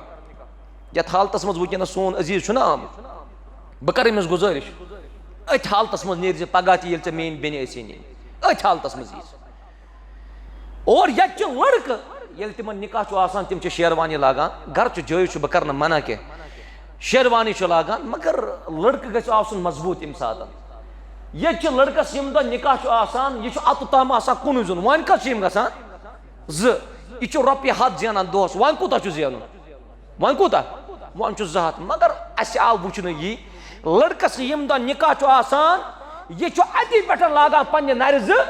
یتھ حالتس منٛز وٕنکیٚنس سون عزیز چھُنہ آمُت، بہٕ کرٕ أمِس گُزٲرِش، أتھۍ حالتس منٛز نیرِ زِ پگاہ تہِ ییٚلہِ ژےٚ میٲنۍ بیٚنہِ ٲسی نِنۍ، أتھۍ حالتس منٛز یی ژٕ۔ اور ییٚتہِ چھِ لڑکہٕ، ییٚلہِ تِمن نکاح چھُ آسان، تِم چھِ شیروانی لاگان، گرٕ چھُ جٲیِز چھُ، بہٕ کرٕ نہٕ منع کینٛہہ، شیروانی چھُ لاگان، مگر لڑکہٕ گژھِ آسُن مضبوٗط اَمہِ ساتہٕ۔ ییٚتہِ چھِ لڑکس ییٚمہِ دۄہ نکاح چھُ آسان، یہِ چھُ اتُھ تام آسان کُنُے زوٚن، وۄنۍ کتھ چھِ یِم گژھان؟ زٕ، یہِ چھُ رۄپیہِ ہتھ زینان دۄہس، وۄنۍ کوٗتاہ چھُ زینُن؟ وۄنۍ کوٗتاہ؟ وۄنۍ چھُ زٕ ہتھ۔ مگر اَسہِ آو وٕچھنہٕ یی، لڑکس ییٚمہِ دۄہ نکاح چھُ آسان، یہِ چھُ اَتی پٮ۪ٹھ لاگان پننہِ نرِ زٕ،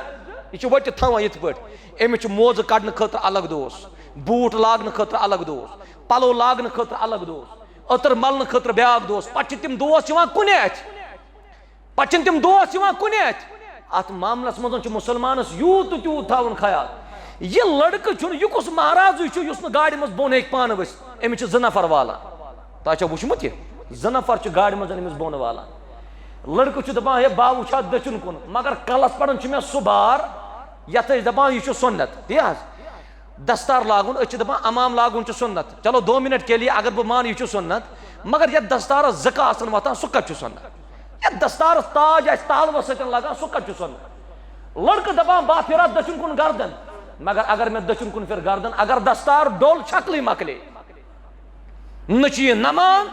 یہِ چھُ ؤٹِتھ تھاوان یِتھ پٲٹھۍ۔ أمِس چھُ موزٕ کڑنہٕ خٲطرٕ الگ دوس، بوٗٹھ لاگنہٕ خٲطرٕ الگ دوس، پلو لاگنہٕ خٲطرٕ الگ دوس، عطر ملنہٕ خٲطرٕ بیٛاکھ دوس۔ پتہٕ چھِ تِم دوس یِوان کُنہِ اَتھِ۔ پتہٕ چھِنہٕ تِم دوس یِوان کُنہِ اَتھِ۔ اتھ معاملس منٛز چھُ مُسلمانس یوٗت تہٕ تیوٗت تھاوُن خیال۔ یہِ لڑکہٕ چھُنہٕ، یہِ کُس مہرازٕے چھُ یُس نہٕ گاڑِ منٛز بۄن ہیٚکہِ پانہٕ ؤسِتھ؟ أمِس چھِ زٕ نفر والان۔ تۄہہِ چھا وٕچھمُت یہِ؟ زٕ نفر چھِ گاڑِ منٛز أمِس بۄن والان۔ لڑکہٕ چھُ دپان، ہے، بہٕ وٕچھِ ہا دٔچھُن کُن، مگر کلس پران چھُ مےٚ سُہ بار، یتھ أسۍ دپان، یہِ چھُ سُنت، تی حظ۔ دستار لاگُن، أسۍ چھِ دَپان عمام لاگُن چھُ سُنت۔ چلو، دو منٹ کے لیے اگر بہٕ مانہٕ یہِ چھُ سُنت، مگر یَتھ دستارَس زٕ کاہ آسَن وۄتھان، سُہ کَتہِ چھُ سُنت؟ یَتھ دستارَس تاج آسہِ تالوَس سۭتۍ لَگان، سُہ کَتہِ چھُ سُنت؟ لڑکہٕ دَپان، بہٕ ہا پھِرٕ ہا دٔچھُن کُن گردن، مگر اگر مےٚ دٔچھُن کُن پھِر گردن، اگر دستار ڈوٚل، شکلٕے مۄکلے۔ نہ چھُ یہِ نَمان،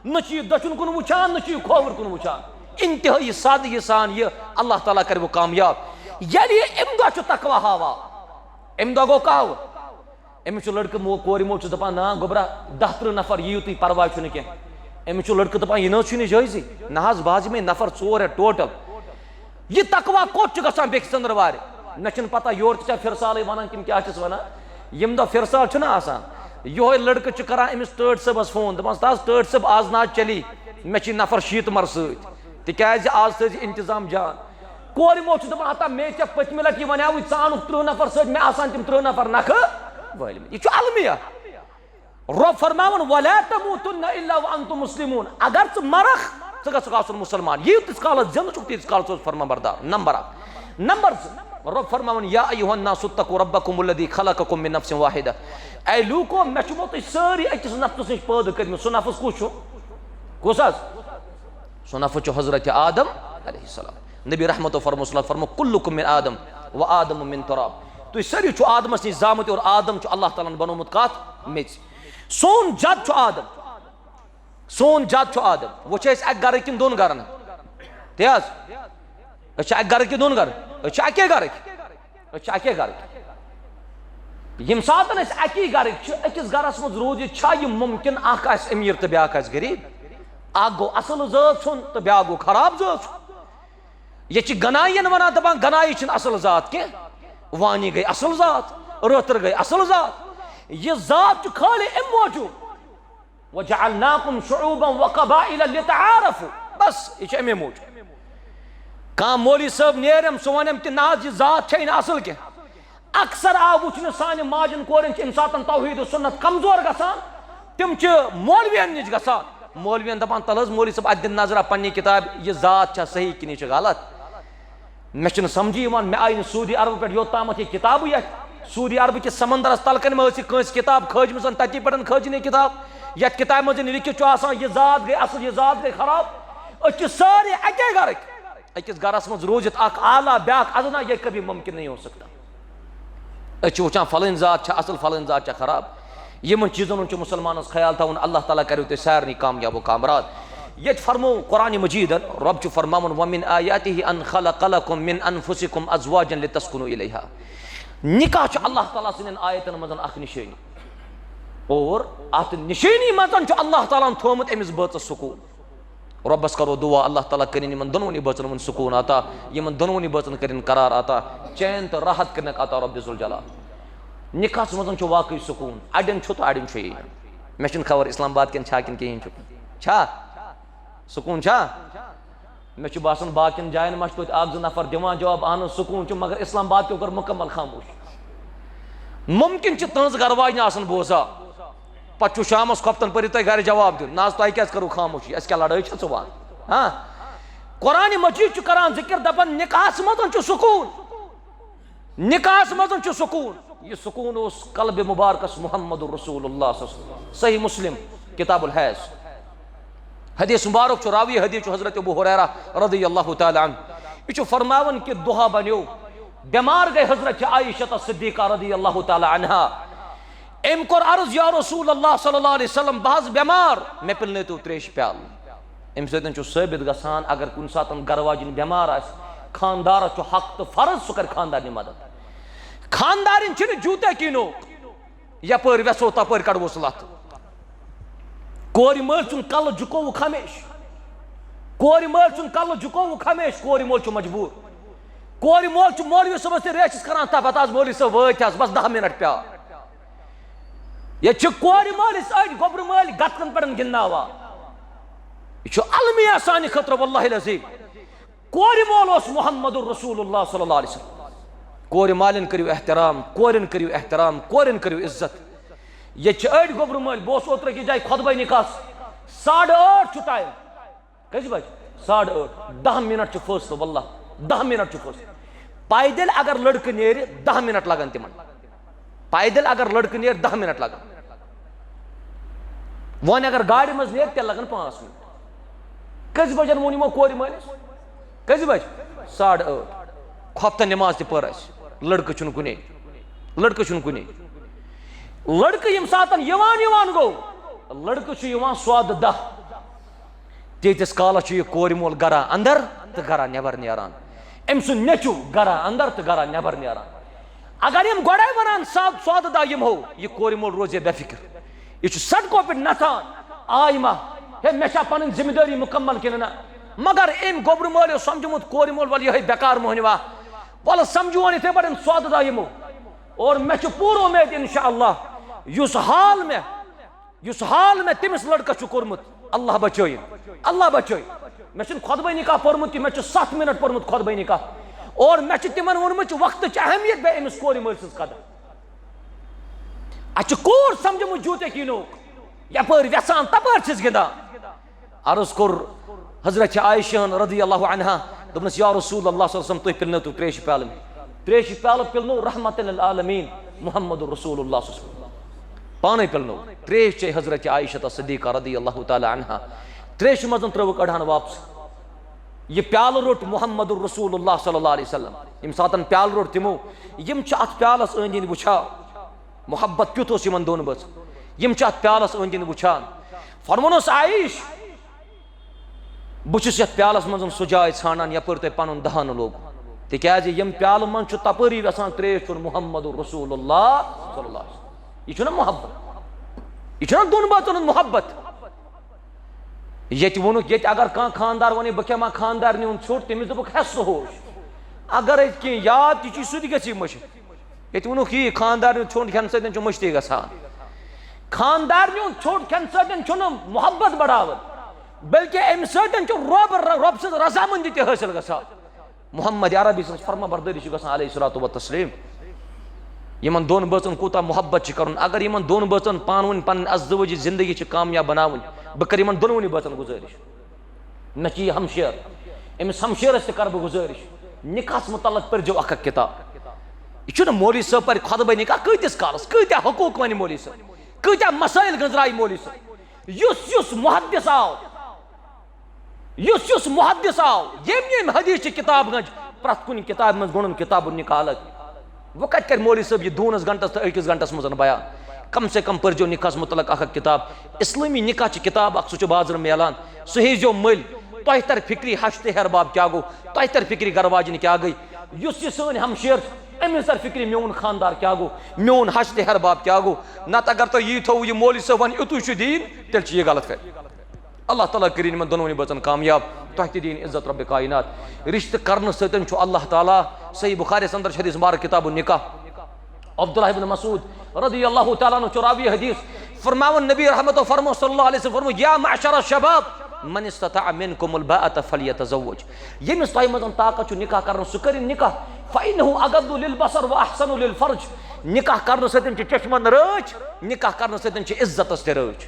نہ چھُ یہِ دٔچھُن کُن وٕچھان، نہ چھُ یہِ کھووُر کُن وٕچھان۔ انتہٲیی سادگی سان یہِ، اللہ تعالیٰ کَرِ وۄنۍ کامیاب۔ ییٚلہِ یہِ اَمہِ دۄہ چھُ تقویٰ ہاوان، اَمہِ دۄہ گوٚو کاوٕ۔ أمِس چھُ لڑکہٕ مو-، کورِ مول چھُ دَپان، نا گوٚبرا، دَہ تٕرٛہ نفر یِیِو تُہۍ، پرواے چھُنہٕ کینٛہہ۔ أمِس چھُ لڑکہٕ دَپان، یہِ نہ حظ چھُنہٕ جٲیزٕے، نہ حظ، بہٕ حظ یِمَے نفر ژور ہٮ۪تھ ٹوٹل۔ یہِ تقویٰ کوٚت چھُ گژھان بیٚکہِ ژٔنٛدٕروارِ؟ مےٚ چھُنہٕ پتہ یورٕ تہِ چھا فِرسالٕے وَنان کِنہٕ کیٛاہ چھِس وَنان۔ ییٚمہِ دۄہ فِرسال چھُنہ آسان، یِہوٚے لڑکہٕ چھُ کران أمِس ٹٲٹھۍ صٲبَس فون، دَپان، استاد، ٹٲٹھۍ صٲب، آز نہ حظ چلی، مےٚ چھِ نفر شیٖتھ مَرٕ سۭتۍ، تِکیٛازِ آز تھٲیزِ انتظام جان۔ کورِ مول چھُ دَپان، ہتا مے ژےٚ پٔتمہِ لٹہِ یہِ وَنیٛاوُے، ژٕ اَنُکھ تٕرٛہ نفر سۭتۍ، مےٚ آسان تِم تٕرٛہ نفر نکھٕ وٲلۍ۔ یہِ چھُ المیہ۔ رۄب فرماوان، ولا تموتن الا وانتم مسلمون۔ اگر ژٕ مرکھ، ژٕ گژھکھ آسُن مُسلمان۔ ییٖتِس کالس زِندٕ چھُکھ، تیٖتِس کالس اوس فرمان بردار۔ نمبر اکھ۔ نمبر زٕ، رۄب فرماوان، یا ایھا الناس اتقوا ربکم الذی خلقکم من نفس واحدہ۔ اے لوٗکو، مےٚ چھُمو تُہۍ سٲری أکِس نفسس نِش پٲدٕ کٔرمٕتۍ۔ سُہ نفس کُس چھُ؟ کُس حظ؟ سُہ نفس چھُ حضرت آدم علیہ السلام۔ نبی رحمتو فرمو صلی اللہ فرمو، کلکم من آدم و آدم من تراب۔ تُہۍ سٲری چھِو آدمس نِش زامٕتۍ اور آدم چھُ اللہ تعالیٰ ہن بنوومُت کتھ؟ میٚژِ۔ سون جد چھُ آدم۔ سون جد چھُ آدم۔ وۄنۍ چھِ أسۍ اکہِ گرٕکۍ کِنہٕ دۄن گرن؟ تی حظ؟ أسۍ چھِ اکہِ گرٕکۍ کِنہٕ دۄن گرن؟ أسۍ چھِ اکے گرٕکۍ۔ أسۍ چھِ اکے گرٕکۍ۔ ییٚمہِ ساتہٕ أسۍ اکی گرٕکۍ چھِ، أکِس گرس منٛز روٗزِتھ چھا یہِ مُمکِن اکھ آسہِ أمیٖر تہٕ بیٛاکھ آسہِ غریٖب؟ اکھ گوٚو اصٕل ذٲژ ہُنٛد تہٕ بیٛاکھ گوٚو خراب ذٲژ ہُنٛد۔ یہِ چھِ گنایَن وَنان، دَپان، گنایی چھِنہٕ اَصٕل ذات کینٛہہ، وانی گٔے اَصٕل ذات، رٲتٕر گٔے اَصٕل ذات۔ یہِ ذات چھُ خٲلی اَمہِ موٗجوٗب، وَجَعَلْنَاكُمْ شُعُوبًا وَقَبَائِلَ لِتَعَارَفُوا۔ بس، یہِ چھُ اَمے موٗجوٗب۔ کانٛہہ مولوی صٲب نیرٮ۪م، سُہ وَنٮ۪م تہِ، نہ حظ، یہِ ذات چھےٚ نہٕ اَصٕل کینٛہہ۔ اکثر آو وٕچھنہٕ، سانہِ ماجن کورٮ۪ن چھِ اَمہِ ساتہٕ توحیٖد و سُنت کمزور گژھان، تِم چھِ مولوین نِش گژھان، مولوین دپان، تَلہٕ حظ مولوی صٲب، اَتھ دِ نظرہ پننہِ کِتابہِ، یہِ ذات چھا صحیح کِنہٕ یہِ چھِ غلط؟ مےٚ چھُنہٕ سمجھی یِوان، مےٚ آیہِ نہٕ سعودی عربہٕ پٮ۪ٹھ یوٚت تامَتھ یہِ کِتابٕے اَتھِ۔ سعودی عربہٕ کِس سمندرس تل کَنہِ ما ٲس یہِ کٲنٛسہِ کِتاب کھٲجمٕژ، تَتی پٮ۪ٹھ کھٲج نہٕ یہِ کِتاب، یَتھ کِتابہِ منٛز زَن لیکھِتھ چھُ آسان، یہِ ذات گٔے اَصٕل، یہِ ذات گٔے خراب۔ أسۍ چھِ سٲری اَکے گرٕکۍ۔ أکِس گرس منٛز روٗزِتھ اکھ اعلیٰ بیٛاکھ ادنیٰ، یہ کبھی ممکن نہیں ہو سکتا۔ أسۍ چھِ وٕچھان فلٲنۍ ذات چھےٚ اصٕل، فلٲنۍ ذات چھےٚ خراب۔ یِمن چیٖزن ہُنٛد چھُ مُسلمانس خیال تھاوُن۔ اللہ تعالیٰ کریو تُہۍ سارنٕے کامیاب و کامراد۔ ییٚتہِ فرموو قرآنِ مجیٖدن، رۄب چھُ فرماوان، وَمِنْ آیَاتِهِ أَنْ خَلَقَ لَكُمْ مِنْ أَنْفُسِكُمْ أَزْوَاجًا لِتَسْكُنُوا إِلَيْهَا۔ نکاح چھُ اللہ تعالیٰ سٕنٛدٮ۪ن آیتن منٛز اکھ نِشٲنی۔ اور اتھ نِشٲنی منٛز چھُ اللہ تعالیٰ ہن تھوومُت أمِس بٲژس سکوٗن۔ رۄبس کرو دُعا، اللہ تعالیٰ کٔرِن یِمن دۄنوٕنی بٲژن منٛز سکوٗن عطا، یِمن دۄنوٕنی بٲژن کٔرِن قرار عطا، چین تہٕ راحت کٔرِنکھ عطا رۄب ذوالجلال۔ نکاحس منٛز چھُ واقعی سکوٗن، اڑٮ۪ن چھُ تہٕ اڑٮ۪ن چھُ یی نہٕ۔ مےٚ چھُنہٕ خبر اسلام آباد کٮ۪ن چھا کِنہٕ کِہیٖنۍ چھُ۔ چھا؟ سکوٗن چھا؟ مےٚ چھُ باسان باقین جاین ما چھِ توتہِ اکھ زٕ نفر دِوان جواب، اہن حظ سکوٗن چھُ، مگر اسلام آباد کیو کٔر مُکمل خاموش۔ مُمکِن چھِ تٕہٕنٛز گرٕ واجنہِ آسان بوزان، پتہٕ چھُ شامس خۄفتن پٔرِو تۄہہِ گرِ جواب دیُن، نہ حظ تۄہہِ کیازِ کٔرٕو خاموشی، اَسہِ کیٛاہ لڑٲے چھِ ژٕ وَن؟ ہاں؟ قرآن مجید چھُ کران ذکر، دپان نکاحس منٛز چھُ سکوٗن۔ نکاحس منٛز چھُ سکوٗن۔ یہِ سکوٗن اوس قلبِ مبارکس محمد رسول اللہ صلی اللہ علیہ وسلم۔ صحیح مسلم، کتاب الحیض۔ حدیث مبارک چھُ، راوی حدیث چھُ حضرت ابو ہریرہ رضی اللہ تعالیٰ عنہ۔ یہِ چھُ فرماوان کہِ دۄہا بنیو، بٮ۪مار گٔے حضرت عائشہ صدیقہ رضی اللہ تعالیٰ عنہا۔ أمۍ کوٚر عرض، یا رسول اللہ صلی اللہ علیہ وسلم، بہٕ حظ بٮ۪مار، مےٚ پِلنٲوتو ترٛیشہِ پیالہٕ۔ اَمہِ سۭتۍ چھُ ثٲبت گژھان، اگر کُنہِ ساتہٕ گرٕ واجِنۍ بٮ۪مار آسہِ، خانٛدارس چھُ حق تہٕ فرض سُہ کرِ خانٛدارنہِ مدد۔ خانٛدارِنۍ چھِنہٕ جوٗتے کینو، یپٲرۍ ویژھو تپٲرۍ کڑوس لتھ۔ کورِ مٲلۍ سُنٛد کلہٕ جُکووُکھ ہمیشہِ۔ کورِ مٲلۍ سُنٛد کلہٕ جُکووُکھ ہمیشہِ، کورِ مول چھُ مجبوٗر۔ کورِ مول چھُ مولوی صٲبس تہِ ریچھِس کران تپھ، ہتہٕ حظ مولوی صٲب وٲتۍ حظ، بس دَہ منٹ پیار۔ ییٚتہِ چھِ کورِ مٲلِس أڑۍ گوٚبرٕ مٲلۍ گتکن پٮ۪ٹھ گِنٛدناوان۔ یہِ چھُ المیہ سانہِ خٲطرٕ، واللہ العظیم۔ کورِ مول اوس محمد رسول اللہ صلی اللہ علیہ وسلم۔ کورِ مالٮ۪ن کٔرِو احترام، کورٮ۪ن کٔرِو احترام، کورٮ۪ن کٔرِو عزت۔ ییٚتہِ چھِ أڑۍ گوٚبرٕ مٲلۍ، بہٕ اوسُس اوترٕ أکِس جایہِ خطبہ نکاحس، ساڑٕ ٲٹھ چھُ ٹایم۔ کٔژِ بجہِ؟ ساڑٕ ٲٹھ۔ دَہ منٹ چھُ فٲصلہٕ، واللہ، دَہ منٹ چھُ فٲصلہٕ۔ پیدل اگر لڑکہٕ نیرِ، دَہ منٹ لگن تِمن۔ پیدل اگر لڑکہٕ نیرِ، دَہ منٹ لگن۔ وۄنۍ اگر گاڑِ منٛز نیرِ، تیٚلہِ لگن پانٛژھ منٹ۔ کٔژِ بجن ووٚن یِمو کورِ مٲلِس؟ کٔژِ بجہِ؟ ساڑٕ ٲٹھ۔ خۄفتن نماز تہِ پٔر اَسہِ۔ لڑکہٕ چھُنہٕ کُنے۔ لڑکہٕ چھُنہٕ کُنے۔ لڑکہٕ ییٚمہِ ساتن یِوان یِوان گوٚو، لڑکہٕ چھُ یِوان سودٕ دَہ۔ تیٖتِس کالس چھُ یہِ کورِ مول گرا اندر تہٕ گرا نٮ۪بر نیران۔ أمۍ سُنٛد نیٚچُو گرا اندر تہٕ گرا نٮ۪بر نیران۔ اگر یِم گۄڈے ونان، سا-، سودٕ دہ یِمو، یہِ کورِ مول روزِ بے فکر۔ یہِ چھُ سڑکو پٮ۪ٹھ نژان، آے ما، ہے، مےٚ چھا پنٕنۍ ذمہ دٲری مکمل کِنہٕ نہ؟ مگر أمۍ گوٚبرٕ مٲلۍ اوس سمجھمُت، کورِ مول، وَلہٕ یِہوٚے بیکار مۄہنیوا، وَلہٕ سمجھون یِتھے پٲٹھۍ سودٕ دہ یِمو۔ اور مےٚ چھُ پوٗرٕ اُمید، انشاءاللہ، یُس حال مےٚ یُس حال مےٚ تٔمِس لڑکس چھُ کوٚرمُت، اللہ بچٲیِن، اللہ بچٲیِن۔ مےٚ چھُنہٕ خطبہ نکاح پوٚرمُت کینٛہہ، مےٚ چھُ ستھ منٹ پوٚرمُت خطبہ نکاح۔ اور مےٚ چھُ تِمن ووٚنمُت، چھُ وقتٕچ اہمیت بیٚیہِ أمِس کورِ مٲلۍ سٕنٛز قدر۔ اَسہِ چھِ کوٗر سمجھمٕژ جوٗتے کینو، یپٲرۍ وٮ۪ژھان تپٲرۍ چھِس گِنٛدان۔ عرض کوٚر حضرت عائشہ رضی اللہ عنہا، دوٚپنس، یا رسول اللہ صلی اللہ علیہ وسلم، تُہۍ پِلنٲوتو ترٛیشہِ پیالہٕ۔ ترٛیشہِ پیالہٕ پِلنو رحمت للعالمین محمد رسول اللہ صلی اللہ علیہ وسلم۔ پانے پِلنو۔ ترٛیش چے حضرت عائشہ صدیقہ رضی اللہ تعالیٰ عنہا۔ ترٛیشہِ منٛز ترٲوٕکھ أڑہان واپس۔ یہِ پیالہٕ روٚٹ محمد رسول اللہ صلی اللہ علیہ وسلم۔ ییٚمہِ ساتن پیالہٕ روٚٹ تِمو، یِم چھِ اتھ پیالس أنٛدۍ أنٛدۍ وٕچھان۔ محبت کیُتھ اوس یِمن دۄن بٲژن۔ یِم چھِ اتھ پیالس أنٛدۍ أنٛدۍ وٕچھان۔ فرمونس، عائش، بہٕ چھُس یتھ پیالس منٛز سُہ جاے ژھانڈان، یپٲرۍ تۄہہِ پنُن دہانہٕ لوٚگ، تِکیازِ ییٚمہِ پیالہٕ منٛز چھُ تپٲری ویژھان ترٛیش چیوٚن محمد رسول اللہ صلی اللہ علیہ وسلم۔ یہِ چھُنہ محبت؟ یہِ چھُنہ دۄن بٲژن ہُنٛد محبت؟ ییٚتہِ ووٚنُکھ، ییٚتہِ اگر کانٛہہ خاندار ونہِ، بہٕ کھٮ۪مہٕ ہا خاندارنہِ ہُنٛد ژھیوٚٹ، تٔمِس دوٚپُکھ، ہے سُہ ہوش، اگر أسۍ کینٛہہ یاد تہِ چھُ، سُہ تہِ گژھِ مٔشِتھ۔ ییٚتہِ ووٚنُکھ یی، خاندارنہِ ہُنٛد ژھیوٚٹ کھٮ۪نہٕ سۭتۍ چھُ مٔشتٕے گژھان۔ خاندارنہِ ہُنٛد ژھیوٚٹ کھٮ۪نہٕ سۭتۍ چھُنہٕ محبت بڑاوان، بلکہِ اَمہِ سۭتۍ چھُ رۄب، رۄب سٕنٛز رضامندی تہِ حٲصِل گژھان۔ محمد عربی سٕنٛز فرما بردٲری چھِ گژھان، علیہ الصلوۃ والتسلیم۔ یِمن دۄن بٲژن کوٗتاہ محبت چھُ کرُن۔ اگر یِمن دۄن بٲژن پانہٕ ؤنۍ پنٕنۍ ازدوٲجی زندگی چھِ کامیاب بناوٕنۍ، بہٕ کرٕ یِمن دۄنوٕنی بٲژن گُزٲرِش، مےٚ چھُ یہِ ہمشیر، أمِس ہمشیرس تہِ کرٕ بہٕ گُزٲرِش، نکاحس متعلق پٔرزیو اکھ اکھ کتاب۔ یہِ چھُنہٕ مولوی صٲب پرِ خطبہ نکاح کۭتِس کالس، کۭتیاہ حقوق ونہِ مولوی صٲب، کۭتیاہ مسائل گنزرایہِ مولوی صٲب۔ یُس یُس محدث آو، یُس یُس محدث آو، ییٚمۍ ییٚمۍ حدیث چہِ کتاب گنج، پرٛٮ۪تھ کُنہِ کتابہِ منٛز گوٚنُن کتاب النکاح الگ۔ وۄنۍ کتہِ کرِ مولوی صٲب یہِ دوٗنس گنٹس تہٕ أکِس گنٹس منٛز بیان؟ کم سے کم پٔرزیو نکاحس متعلق اکھ اکھ کتاب۔ اسلٲمی نکاح چھِ کتاب اکھ، سُہ چھُ بازرٕ میلان، سُہ ہیزیو مٔلۍ۔ تۄہہِ تر فکری ہش تہٕ ہیہر باب کیٛاہ گوٚو، تۄہہِ تر فکری گرٕ واجنہِ کیٛاہ گٔے۔ یُس یہِ سٲنۍ ہمشیر چھِ، أمِس تر فکری میون خاندار کیٛاہ گوٚو، میون ہش تہٕ ہیہر باب کیٛاہ گوٚو۔ نتہٕ اگر تۄہہِ یی تھوٚوُ یہِ مولوی صٲب ونہِ یُتُے چھُ دیٖن، تیٚلہِ چھُ یہِ غلط فہمی۔ اللہ تعالیٰ کٔرِنۍ یِمن دۄنوٕنی بٲژن کامیاب، تۄہہِ تہِ دِیِن عزت رب کائنات۔ رشتہٕ کرنہٕ سۭتۍ چھُ اللہ تعالیٰ، صحیح بخاری یس اندر چھُ حدیث مبارک کتاب النکاح، عبداللہ ابن مسعود رضی اللہ تعالیٰ عنہ چھُ راوی حدیث، فرماوان نبی رحمت و فرمو صلی اللہ علیہ وسلم فرمو، یا معشر الشباب، من استطاع منکم الباءة فلیتزوج۔ ییٚمِس تۄہہِ منٛز طاقت چھُ نکاح کرنُک، سُہ کٔرِن نکاح۔ فإنه أغض للبصر وأحصن للفرج۔ نکاح کرنہٕ سۭتۍ چھِ چشمن رٲچھ، نکاح کرنہٕ سۭتۍ چھِ عزتس تہِ رٲچھ۔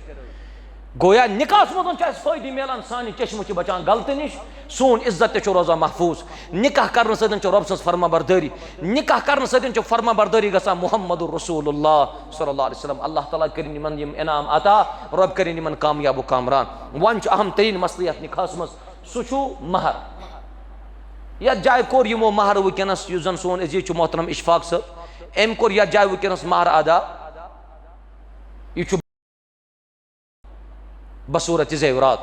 گویا نکاحس منٛز چھُ اَسہِ فٲیدٕ میلان، سانہِ چشمہٕ چھِ بچان غلطہٕ نِش، سون عزت تہِ چھُ روزان محفوظ۔ نکاح کرنہٕ سۭتۍ چھُ رۄب سٕنٛز فرما بردٲری، نکاح کرنہٕ سۭتۍ چھُ فرما بردٲری گژھان محمد رسول اللہ صلی اللہ علیہ وسلم۔ اللہ تعالیٰ کٔرِنۍ یِمن یِم انعام عطا، رۄب کٔرِنۍ یِمن کامیاب و کامران۔ وۄنۍ چھُ اہم ترین مسلہٕ یتھ نکاحس منٛز، سُہ چھُ مہر۔ یتھ جایہِ کوٚر یِمو مہر وٕنکیٚنس، یُس زن سون عزیز چھُ محترم اشفاق صٲب، أمۍ کوٚر یتھ جایہِ وٕنکیٚنس مہر ادا۔ یہِ چھُ بصورت زیورات۔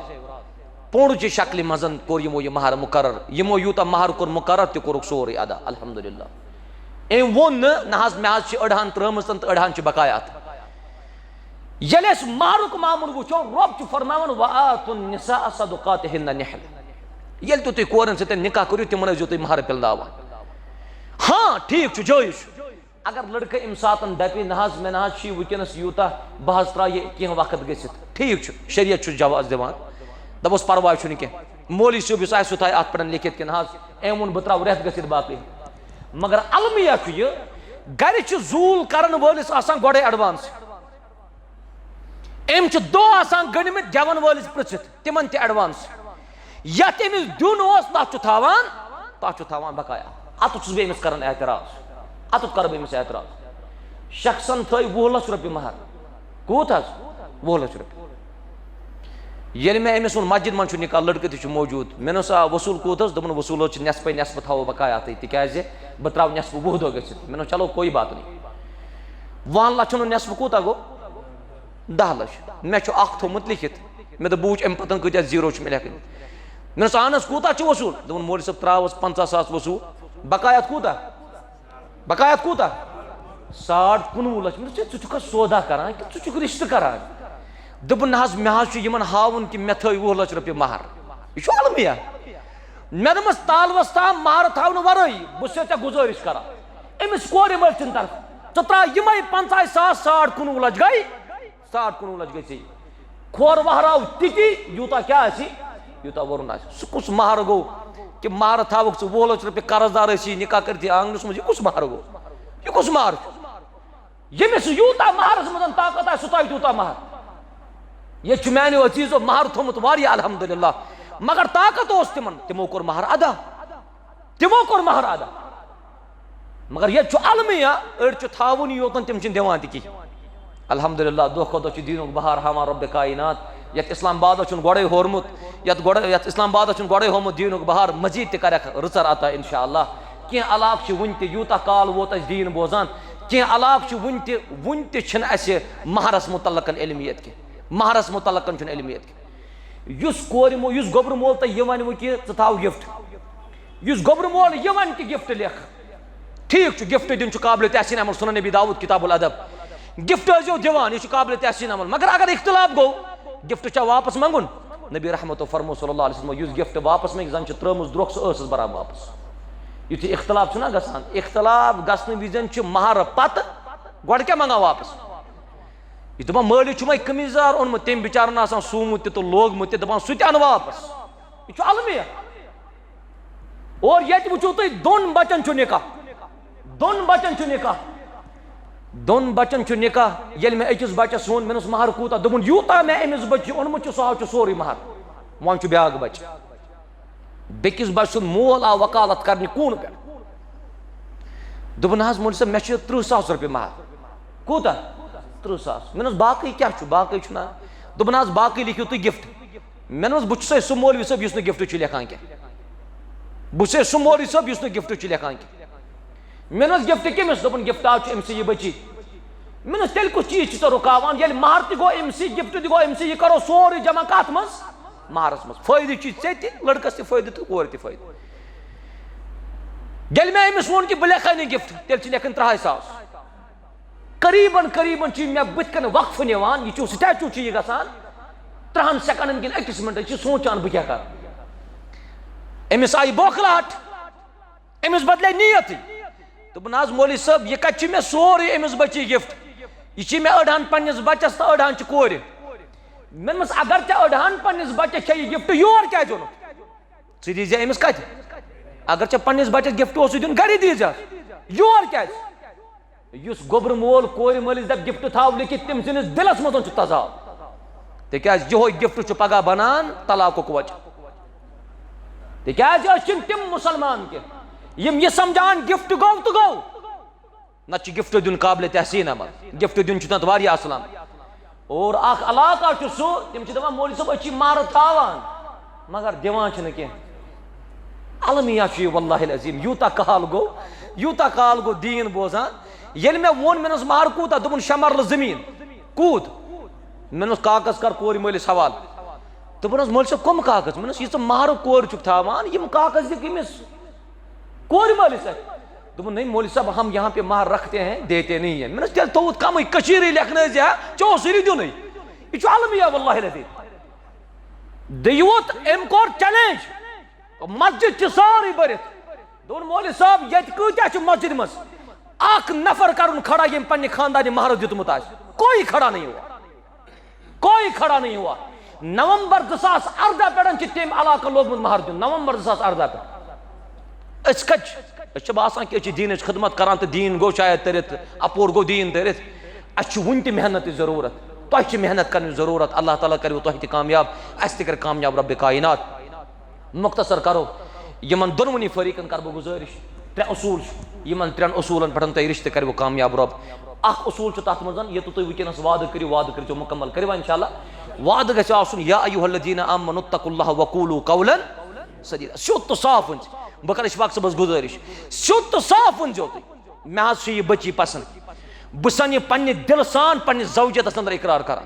پوٚنٛڈ چہِ شکلہِ منٛز کوٚر یِمو یہِ مہر مقرر۔ یِمو یوٗتاہ مہر کوٚر مقرر، تہِ کوٚرُکھ سورُے ادا، الحمدللہ۔ أمۍ ووٚن نہٕ، نہ حظ، مےٚ حظ چھِ أڑہَن ترٲومٕژ تہٕ أڑہَن چھِ بقایات۔ ییٚلہِ أسۍ مہرُک معاملہٕ وٕچھو، رۄب چھُ فرماوان، وآتوا النساء صدقاتهن نحلہ۔ ییٚلہِ تہِ تُہۍ کورٮ۪ن سۭتۍ نکاح کٔرِو، تِمن ٲسۍزیو تُہۍ مہر پِلناوان۔ ہاں، ٹھیٖک چھُ، جٲیِز چھُ۔ اگر لڑکہٕ اَمہِ ساتَن دَپہِ، نہ حظ، مےٚ نہ حظ چھُ یہِ وٕنکیٚنَس یوٗتاہ، بہٕ حظ ترٛاوٕ یہِ کینٛہہ وقت گٔژھِتھ، ٹھیٖک چھُ، شریعت چھُ جواز دِوان، دَپوس، پَرواے چھُنہٕ کینٛہہ، مولوی صٲب یُس آسہِ، سُہ تھایہِ اَتھ پٮ۪ٹھ لیکھِتھ کہِ نہ حظ، أمۍ ووٚن، بہٕ ترٛاوٕ رٮ۪تھ گٔژھِتھ باقٕے۔ مگر المیہ چھُ یہِ، گَرِ چھُ زوٗل کَرَن وٲلِس آسان گۄڈَے advance۔ أمۍ چھِ دۄہ آسان گٔنڈمٕتۍ گٮ۪وَن وٲلِس پرٛژھِتھ، تِمَن تہِ advance۔ یَتھ أمِس دیُن اوس، تَتھ چھُ تھاوان، تَتھ چھُ تھاوان بقایا۔ اَتُتھ چھُس بہٕ أمِس کران اعتراض، اَتُتھ کَرٕ بہٕ أمِس اعتراض۔ شخصن تھٲے وُہ لَچھ رۄپیہِ مہر۔ کوٗت حظ؟ وُہ لَچھ رۄپیہِ۔ ییٚلہِ مےٚ أمِس ووٚن، مسجد منٛز چھُ نکاح، لڑکہٕ تہِ چھُ موجود، مےٚ دوٚپُس، آ، وصوٗل کوٗت حظ؟ دوٚپُن، وصوٗل حظ چھِ نٮ۪صفَے نٮ۪صف تھاوو بقایا تہٕ، تِکیٛازِ بہٕ ترٛاوٕ نٮ۪صف وُہ دۄہ گٔژھِتھ۔ مےٚ دوٚپُس، چلو کوئی بات نہیں۔ وُہَن لَچھَن ہُنٛد نٮ۪صف کوٗتاہ گوٚو؟ دَہ لَچھ۔ مےٚ چھُ اَکھ تھوٚومُت لیکھِتھ۔ مےٚ دوٚپ، بہٕ وٕچھِ اَمہِ پَتَن کۭتیٛاہ زیٖرو چھِ مےٚ لیکھٕنۍ۔ مےٚ دوٚپُس، اَہَن حظ، کوٗتاہ چھُ وصوٗل؟ دوٚپُن، مولوی صٲب، ترٛاو حظ پنٛژاہ ساس وصوٗل۔ بقایات کوٗتاہ؟ بقایات کوٗتاہ؟ ساڑ کُنوُہ لَچھ۔ مےٚ دوٚپُس، ہے، ژٕ چھُکھا سودا کران کِنہٕ ژٕ چھُکھ رِشتہٕ کران؟ دوٚپُن، نہ حظ، مےٚ حظ چھُ یِمَن ہاوُن کہِ مےٚ تھٲے وُہ لَچھ رۄپیہِ مہر۔ یہِ چھُ المیہ۔ مےٚ دوٚپمَس، تالوَس تام مہر تھاونہٕ وَرٲے، بہٕ چھُسَے ژےٚ گُزٲرِش کران۔ أمِس کورِ مٲلۍ سٕنٛدِ طرفہٕ، ژٕ ترٛاو یِمَے پنٛژاہ ساس، ساڑ کُنوُہ لَچھ گٔے۔ ساڑ کُنوُہ لَچھ گٔژھی۔ کھور وہراو تِتی، یوٗتاہ کیٛاہ آسہِ، یوٗتاہ ووٚرُن آسہِ۔ سُہ کُس مہر گوٚو کہِ مہر تھاوُکھ ژٕ وُہ لَچھ رۄپیہِ قرض دار ٲسی نکاح کٔرِتھ آنٛگنَس منٛز؟ یہِ کُس مہر گوٚو؟ یہِ کُس مہر چھُ؟ ییٚمِس یوٗتاہ مہرَس منٛز طاقت آسہِ، سُہ تھاوِ تیوٗتاہ مہر۔ ییٚتہِ چھُ میٛانیو عزیٖزو مہر تھوٚمُت واریاہ، الحمدللہ، مگر طاقت اوس تِمَن، تِمو کوٚر مہر ادا۔ تِمو کوٚر مہر ادا۔ مگر ییٚتہِ چھُ المیہ، أڑۍ چھِ تھاوُن یوتن، تِم چھِنہٕ دِوان تہِ کِہیٖنۍ۔ الحمدللہ، دۄہ کھۄتہٕ دۄہ چھُ دیٖنُک بہار ہاوان رۄبِ کائنات۔ یَتھ اسلام آبادس چھُنہٕ گۄڈَے ہورمُت، یَتھ گۄڈٕ، یَتھ اسلام آبادس چھُنہٕ گۄڈَے ہومُت دیٖنُک بہار، مزیٖد تہِ کَرٮ۪کھ رٕژر عطا انشاءاللہ۔ کینٛہہ علاقہٕ چھِ وُنہِ تہِ، یوٗتاہ کال ووت اَسہِ دیٖن بوزان، کینٛہہ علاقہٕ چھِ وُنہِ تہِ، وُنہِ تہِ چھِنہٕ اَسہِ مہرس متعلقن علم ییٚتہِ کینٛہہ، مہرس متعلقن چھُنہٕ علم ییٚتہِ کینٛہہ۔ یُس کورِ مو-، یُس گوٚبرٕ مول تۄہہِ یہِ وَنہِ وۄنۍ کہِ ژٕ تھاو gift، یُس گوٚبرٕ مول یہِ وَنہِ کہِ gift لیکھ، ٹھیٖک چھُ، gift دیُن چھُ قابلِ تحسین عمل، سنن نبی داؤد کتاب الادب، gift ٲسۍزیو دِوان، یہِ چھُ قابلِ تحسین عمل۔ مگر اگر اختلاف گوٚو، gift چھا واپس منٛگُن؟ نبی رحمتو فرمو صلی اللہ علیہ وسلم، یُس gift واپس منٛگہِ، زن چھِ ترٲومٕژ درٛوٚکھ، سۄ ٲسٕس بران واپس۔ یُتھُے اختلاف چھُنہ گژھان، اختلاف گژھنہٕ وِزٮ۪ن چھُ مہر پتہٕ گۄڈٕ کیٛاہ منٛگان واپس؟ یہِ دَپان، مٲلِس چھُ وۄنۍ قمیٖض یَزار اوٚنمُت، تٔمۍ بِچارَن آسان سُومُت تہِ تہٕ لوگمُت تہِ، دَپان، سُہ تہِ اَن واپس۔ یہِ چھُ المیہ۔ اور ییٚتہِ وٕچھِو تُہۍ، دۄن بَچَن چھُ نِکاح۔ دۄن بَچَن چھُ نِکاح۔ دۄن بَچَن چھُ نِکاح۔ ییٚلہِ مےٚ أکِس بَچَس ووٚن، مےٚ دوٚپُس، مَہر کوٗتاہ؟ دوٚپُن، یوٗتاہ مےٚ أمِس بَچہِ اوٚنمُت چھُ، سُہ حظ چھُ سورُے مَہر۔ وۄنۍ چھُ بیٛاکھ بَچہِ۔ بیٚکِس بَچہِ سُنٛد مول آو وکالت کرنہِ کوٗنہٕ پٮ۪ٹھ۔ دوٚپُن، حظ مولوی صٲب، مےٚ چھِ تٕرٛہ ساس رۄپیہِ مہر۔ کوٗتاہ؟ تٕرٛہ ساس۔ مےٚ دوٚپُس، باقٕے کیٛاہ چھُ؟ باقٕے چھُنہ؟ دوٚپُن، حظ باقٕے لیکھِو تُہۍ gift۔ مےٚ دوٚپُس، بہٕ چھُسے سُہ مولوی صٲب یُس نہٕ gift چھُ لیکھان کینٛہہ۔ بہٕ چھُسے سُہ مولوی صٲب یُس نہٕ gift چھُ لیکھان کینٛہہ۔ مےٚ دوٚپُس، gift کٔمِس؟ دوٚپُن، gift آو چھُ أمۍ سٕے یہِ بٔچی۔ مےٚ دوٚپُس، تیٚلہِ کُس چیٖز چھُ ژےٚ رُکاوان؟ ییٚلہِ مہر تہِ گوٚو أمۍ سٕے، gift تہِ گوٚو أمۍ سٕے، یہِ کرو سورُے جمع کتھ منٛز؟ مہرس منٛز۔ فٲیدٕ چھُے ژےٚ تہِ، لڑکس تہِ فٲیدٕ تہٕ کورِ تہِ فٲیدٕ۔ ییٚلہِ مےٚ أمِس ووٚن کہِ بہٕ لیکھے نہٕ gift، تیٚلہِ چھِ لیکھٕنۍ ترٛہَے ساس۔ قریباً، قریباً چھُ مےٚ بٕتھِ کنہِ وقفہٕ نِوان، یہِ چھُ statue چھُ یہِ گژھان، ترٛہَن سیکنڈن کِنہٕ أکِس منٹس چھُ سونٛچان، بہٕ کیٛاہ کرٕ؟ أمِس آیہِ بوکھلاہٹ۔ أمِس بدلے نیتٕے۔ دوٚپُن، "حظ مولوی صٲب، یہِ کَتہِ چھُ مےٚ سورُے أمِس بٔچی گفٹ؟ یہِ چھِ مےٚ أڑہَن پنٛنِس بَچَس تہٕ أڑہَن چھِ کورِ۔" مےٚ دوٚپمَس، "اگر ژےٚ أڑہَن پنٛنِس بَچَس چھےٚ یہِ گفٹ، یور کیٛازِ اوٚنُتھ؟ ژٕ دیٖزِ أمِس کَتہِ؟ اگر ژےٚ پنٛنِس بَچَس گفٹ اوسُے دیُن، گَرِ دیٖزِ۔ یور کیٛازِ؟" یُس گوٚبرٕ مول کورِ مٲلِس دَپہِ گفٹ تھاو لیکھِتھ، تٔمۍ سٕنٛدِس دِلَس منٛز چھُ تضاد۔ تِکیٛازِ یِہوٚے گفٹ چھُ پگاہ بنان طلاقُک وجہ۔ تِکیٛازِ أسۍ چھِنہٕ تِم مُسلمان کینٛہہ، یِم یہِ سمجھان گفٹ گوٚو تہٕ گوٚو۔ نتہٕ چھُ گفٹ دیُن قابلِ تحسین عمل۔ گفٹ دیُن چھُ تتھ واریاہ اصل عمل۔ اور اکھ علاقہ چھُ سُہ، تِم چھِ دپان، "مولوی صٲب، أسۍ چھِ مہرٕ تھاوان، مگر دِوان چھِنہٕ کینٛہہ۔" المیہ چھُ یہِ، واللہ العظیم، یوٗتاہ کال گوٚو، یوٗتاہ کال گوٚو دیٖن بوزان۔ ییٚلہِ مےٚ ووٚن، مےٚ دوٚپُس، "مہر کوٗتاہ؟" دوٚپُن، "شےٚ مرلہٕ زٔمیٖن۔" "کوٗت؟" مےٚ دوٚپُس، "کاغذ کر کورِ مٲلِس حوالہٕ۔" دوٚپُن، "حظ مولوی صٲب، کٕم کاغذ؟" مےٚ دوٚپُس، "یہِ ژٕ مہرُک کورِ چھُکھ تھاوان، یِم کاغذ دِ کٔمِس؟" کورِ مٲلِس اَتھِ۔ دوٚپُن، "نہیں مولوی صاحب، ہم یہاں پہ مہر رکھتے ہیں، دیتے نہیں ہیں۔" مےٚ دوٚپُس، "تیٚلہِ تھوٚوُتھ کمٕے، کٔشیٖرِ لیکھنٲوزِ ہا، ژےٚ اوسُے نہٕ دیُنُے۔ یہِ چھُ المیہ، واللہ العظیم۔" دیوٗت، أمۍ کوٚر چیلنج، مسجد چھِ سٲرٕے بٔرِتھ۔ دوٚپُن، "مولوی صٲب، ییٚتہِ کۭتیٛاہ چھِ مسجد منٛز؟ اکھ نفر کرُن کھڑا، ییٚمۍ پننہِ خاندانہِ مہرٕ دیُتمُت آسہِ۔ کوئی کھڑا نہیں ہوا۔" کوئی کھڑا نہیں ہوا۔ نومبر زٕ ساس ارداہ پٮ۪ٹھ چھِ تٔمۍ علاقہٕ لوگمُت مہر دیُن، نومبر زٕ ساس ارداہ پٮ۪ٹھ۔ أسۍ کَتہِ چھِ؟ أسۍ چھِ باسان کہِ أسۍ چھِ دیٖنٕچ خدمت کران تہٕ دیٖن گوٚو شاید تٔرِتھ، اَپور گوٚو دیٖن تٔرِتھ۔ اَسہِ چھِ وُنہِ تہِ محنتٕچ ضروٗرت، تۄہہِ چھِ محنت کرنٕچ ضروٗرت۔ اللہ تعالیٰ کَرِوٕ تۄہہِ تہِ کامیاب، اَسہِ تہِ کَرِ کامیاب رب کائنات۔ مختصر کرو، یِمن دۄنوٕنی فریقن کرٕ بہٕ گُزٲرِش، ترٛےٚ اصوٗل چھِ، یِمن ترٛٮ۪ن اصوٗلن پٮ۪ٹھ تۄہہِ رشتہٕ کروٕ کامیاب رۄب۔ اکھ اصوٗل چھُ تتھ منٛز، ییٚتہِ تُہۍ وٕنکیٚنس وعدٕ کٔرِو، وعدٕ کٔرۍزیو مکمل، کٔرِوا انشاءاللہ؟ وعدٕ گژھِ آسُن، یا ایھا الذین آمنوا اتقوا اللہ وقولوا قولا سدیدا، سیوٚد تہٕ صاف ؤنۍ زِ۔ بہٕ کرٕ اشفاق صٲبس گُزٲرِش، سیوٚد تہٕ صاف ؤنۍ زیو تُہۍ، "مےٚ حظ چھِ یہِ بٔچی پسند، بہٕ چھسن یہِ پننہِ دلہٕ سان پننِس زوجیتس اندر اقرار کران۔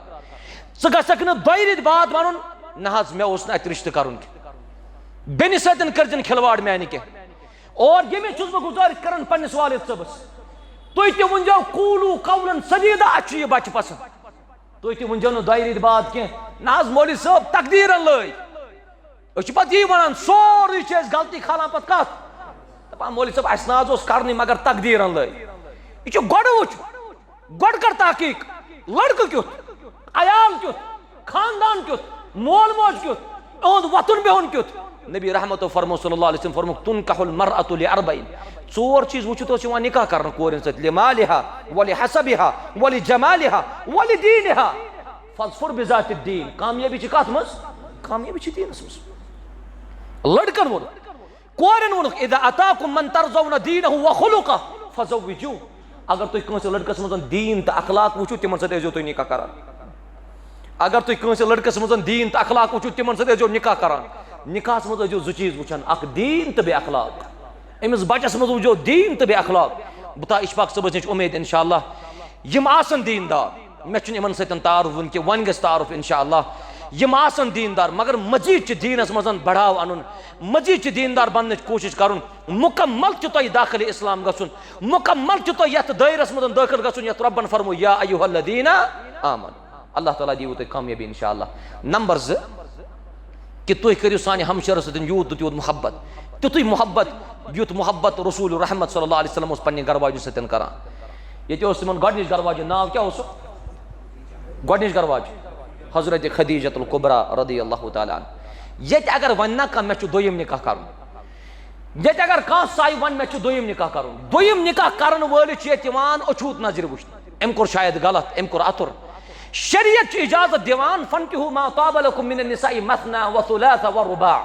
ژٕ گژھکھ نہٕ دۄیہِ رٮ۪تۍ بعد ونُن، 'نہ حظ، مےٚ اوس نہٕ اتہِ رشتہٕ کرُن کینٛہہ۔ بیٚنہِ سۭتۍ کٔرزِنہٕ کھلواڑ میانہِ کینٛہہ۔" اور ییٚمِچ چھُس بہٕ گُزٲرِش کران پننِس والد صٲبس، تُہۍ تہِ ؤنۍزیو قولوا قولا سدیدا، اَسہِ چھُ یہِ بچہٕ پسنٛد۔ تُہۍ تہِ ؤنۍزیو نہٕ دۄیہِ رٮ۪تۍ بعد کینٛہہ، "نہ حظ مولوی صٲب، تقدیٖرن لٲگۍ۔" أسۍ چھِ پتہٕ یی ونان، سورُے چھِ أسۍ غلطی کھالان پتہٕ کتھ؟ دپان، "مولوی صٲب، اَسہِ نہ حظ اوس کرنٕے، مگر تقدیٖرن لٲگۍ۔" یہِ چھُ گۄڈٕ وٕچھ، گۄڈٕ کر تحقیق، لڑکہٕ کیُتھ، عیال کیُتھ، خاندان کیُتھ، مول موج کیُتھ، اُہُنٛد وۄتھُن بِہُن کیُتھ۔ نبی رحمتو فرمو صلی اللہ علیہ وسلم فرموک، "تنکح المرأة لاربعین۔" ژور چیٖز وٕچھِتھ اوس یِوان نکاح کرنہٕ کورٮ۪ن سۭتۍ، لمالها، ولحسبها، ولجمالها، ولدینها۔ فاظفر بذات الدین۔ کامیٲبی چھِ کتھ منٛز؟ کامیٲبی چھِ دیٖنس منٛز۔ لڑکن ووٚن، کورٮ۪ن ووٚنُکھ، "اذا اتاکم من ترضون دینہ وخلقہ فزوجوہ۔" اگر تُہۍ کٲنٛسہِ لڑکس منٛز دیٖن تہٕ اخلاق وٕچھِو، تِمن سۭتۍ ٲسۍزیو تُہۍ نکاح کران۔ اگر تُہۍ کٲنٛسہِ لڑکس منٛز دیٖن تہٕ اخلاق وٕچھِو، تِمن سۭتۍ ٲسۍزیو نکاح کران۔ نکاحس منٛز ٲسۍزیو زٕ چیٖز وٕچھان، اکھ دیٖن تہٕ بیٚیہِ اخلاق۔ أمِس بچس منٛز وٕچھزیو دیٖن تہٕ بیٚیہِ اخلاق۔ بہٕ تھاوٕ اشفاق صٲبس نِش اُمید انشاءاللہ، یِم آسن دیٖندار۔ مےٚ چھُنہٕ یِمن سۭتۍ تعارُف وٕنہِ کہِ وۄنۍ گژھِ تعارُف انشاءاللہ۔ یِم آسن دیٖندار، مگر مزید چھِ دیٖنس منٛز بڑاو انُن، مزید چھِ دیٖندار بننٕچ کوٗشش کرُن، مکمل چھُ تۄہہِ داخل اسلام گژھُن، مکمل چھُ تۄہہِ یتھ دٲیرس منٛز دٲخل گژھُن یتھ ربن فرمو، یا ایھا الذین آمنوا۔ اللہ تعالیٰ دِیِو تۄہہِ کامیٲبی انشاءاللہ۔ نمبر زٕ، کہِ تُہۍ کٔرِو سانہِ ہمشیرس سۭتۍ یوٗت تہٕ تیوٗت محبت، تیُتھُے محبت، یُتھ محبت رسول رحمت صلی اللہ علیہ وسلم اوس پننہِ گرٕ واجہِ سۭتۍ کران۔ ییٚتہِ اوس تِمن گۄڈنِچ گرٕ واجہِ، ناو کیٛاہ اوس سُہ؟ گۄڈنِچ گرٕ واجہِ حضرت خدیجۃ الکبریٰ رضی اللہ تعالیٰ عنہ۔ ییٚتہِ اگر وَنہِ نا کانٛہہ، "مےٚ چھُ دوٚیِم نکاح کرُن"، ییٚتہِ اگر کانٛہہ ساے وَنہِ، "مےٚ چھُ دوٚیِم نکاح کرُن"، دوٚیِم نکاح کرن وٲلِس چھُ ییٚتہِ یِوان اچھوت نظرِ وٕچھنہٕ۔ أمۍ کوٚر شاید غلط، أمۍ کوٚر اَتُر۔ شریعت چھِ اجازت دِوان، "فانکحوا ما طاب لکم من النساء مثنی و ثلاث و رباع"۔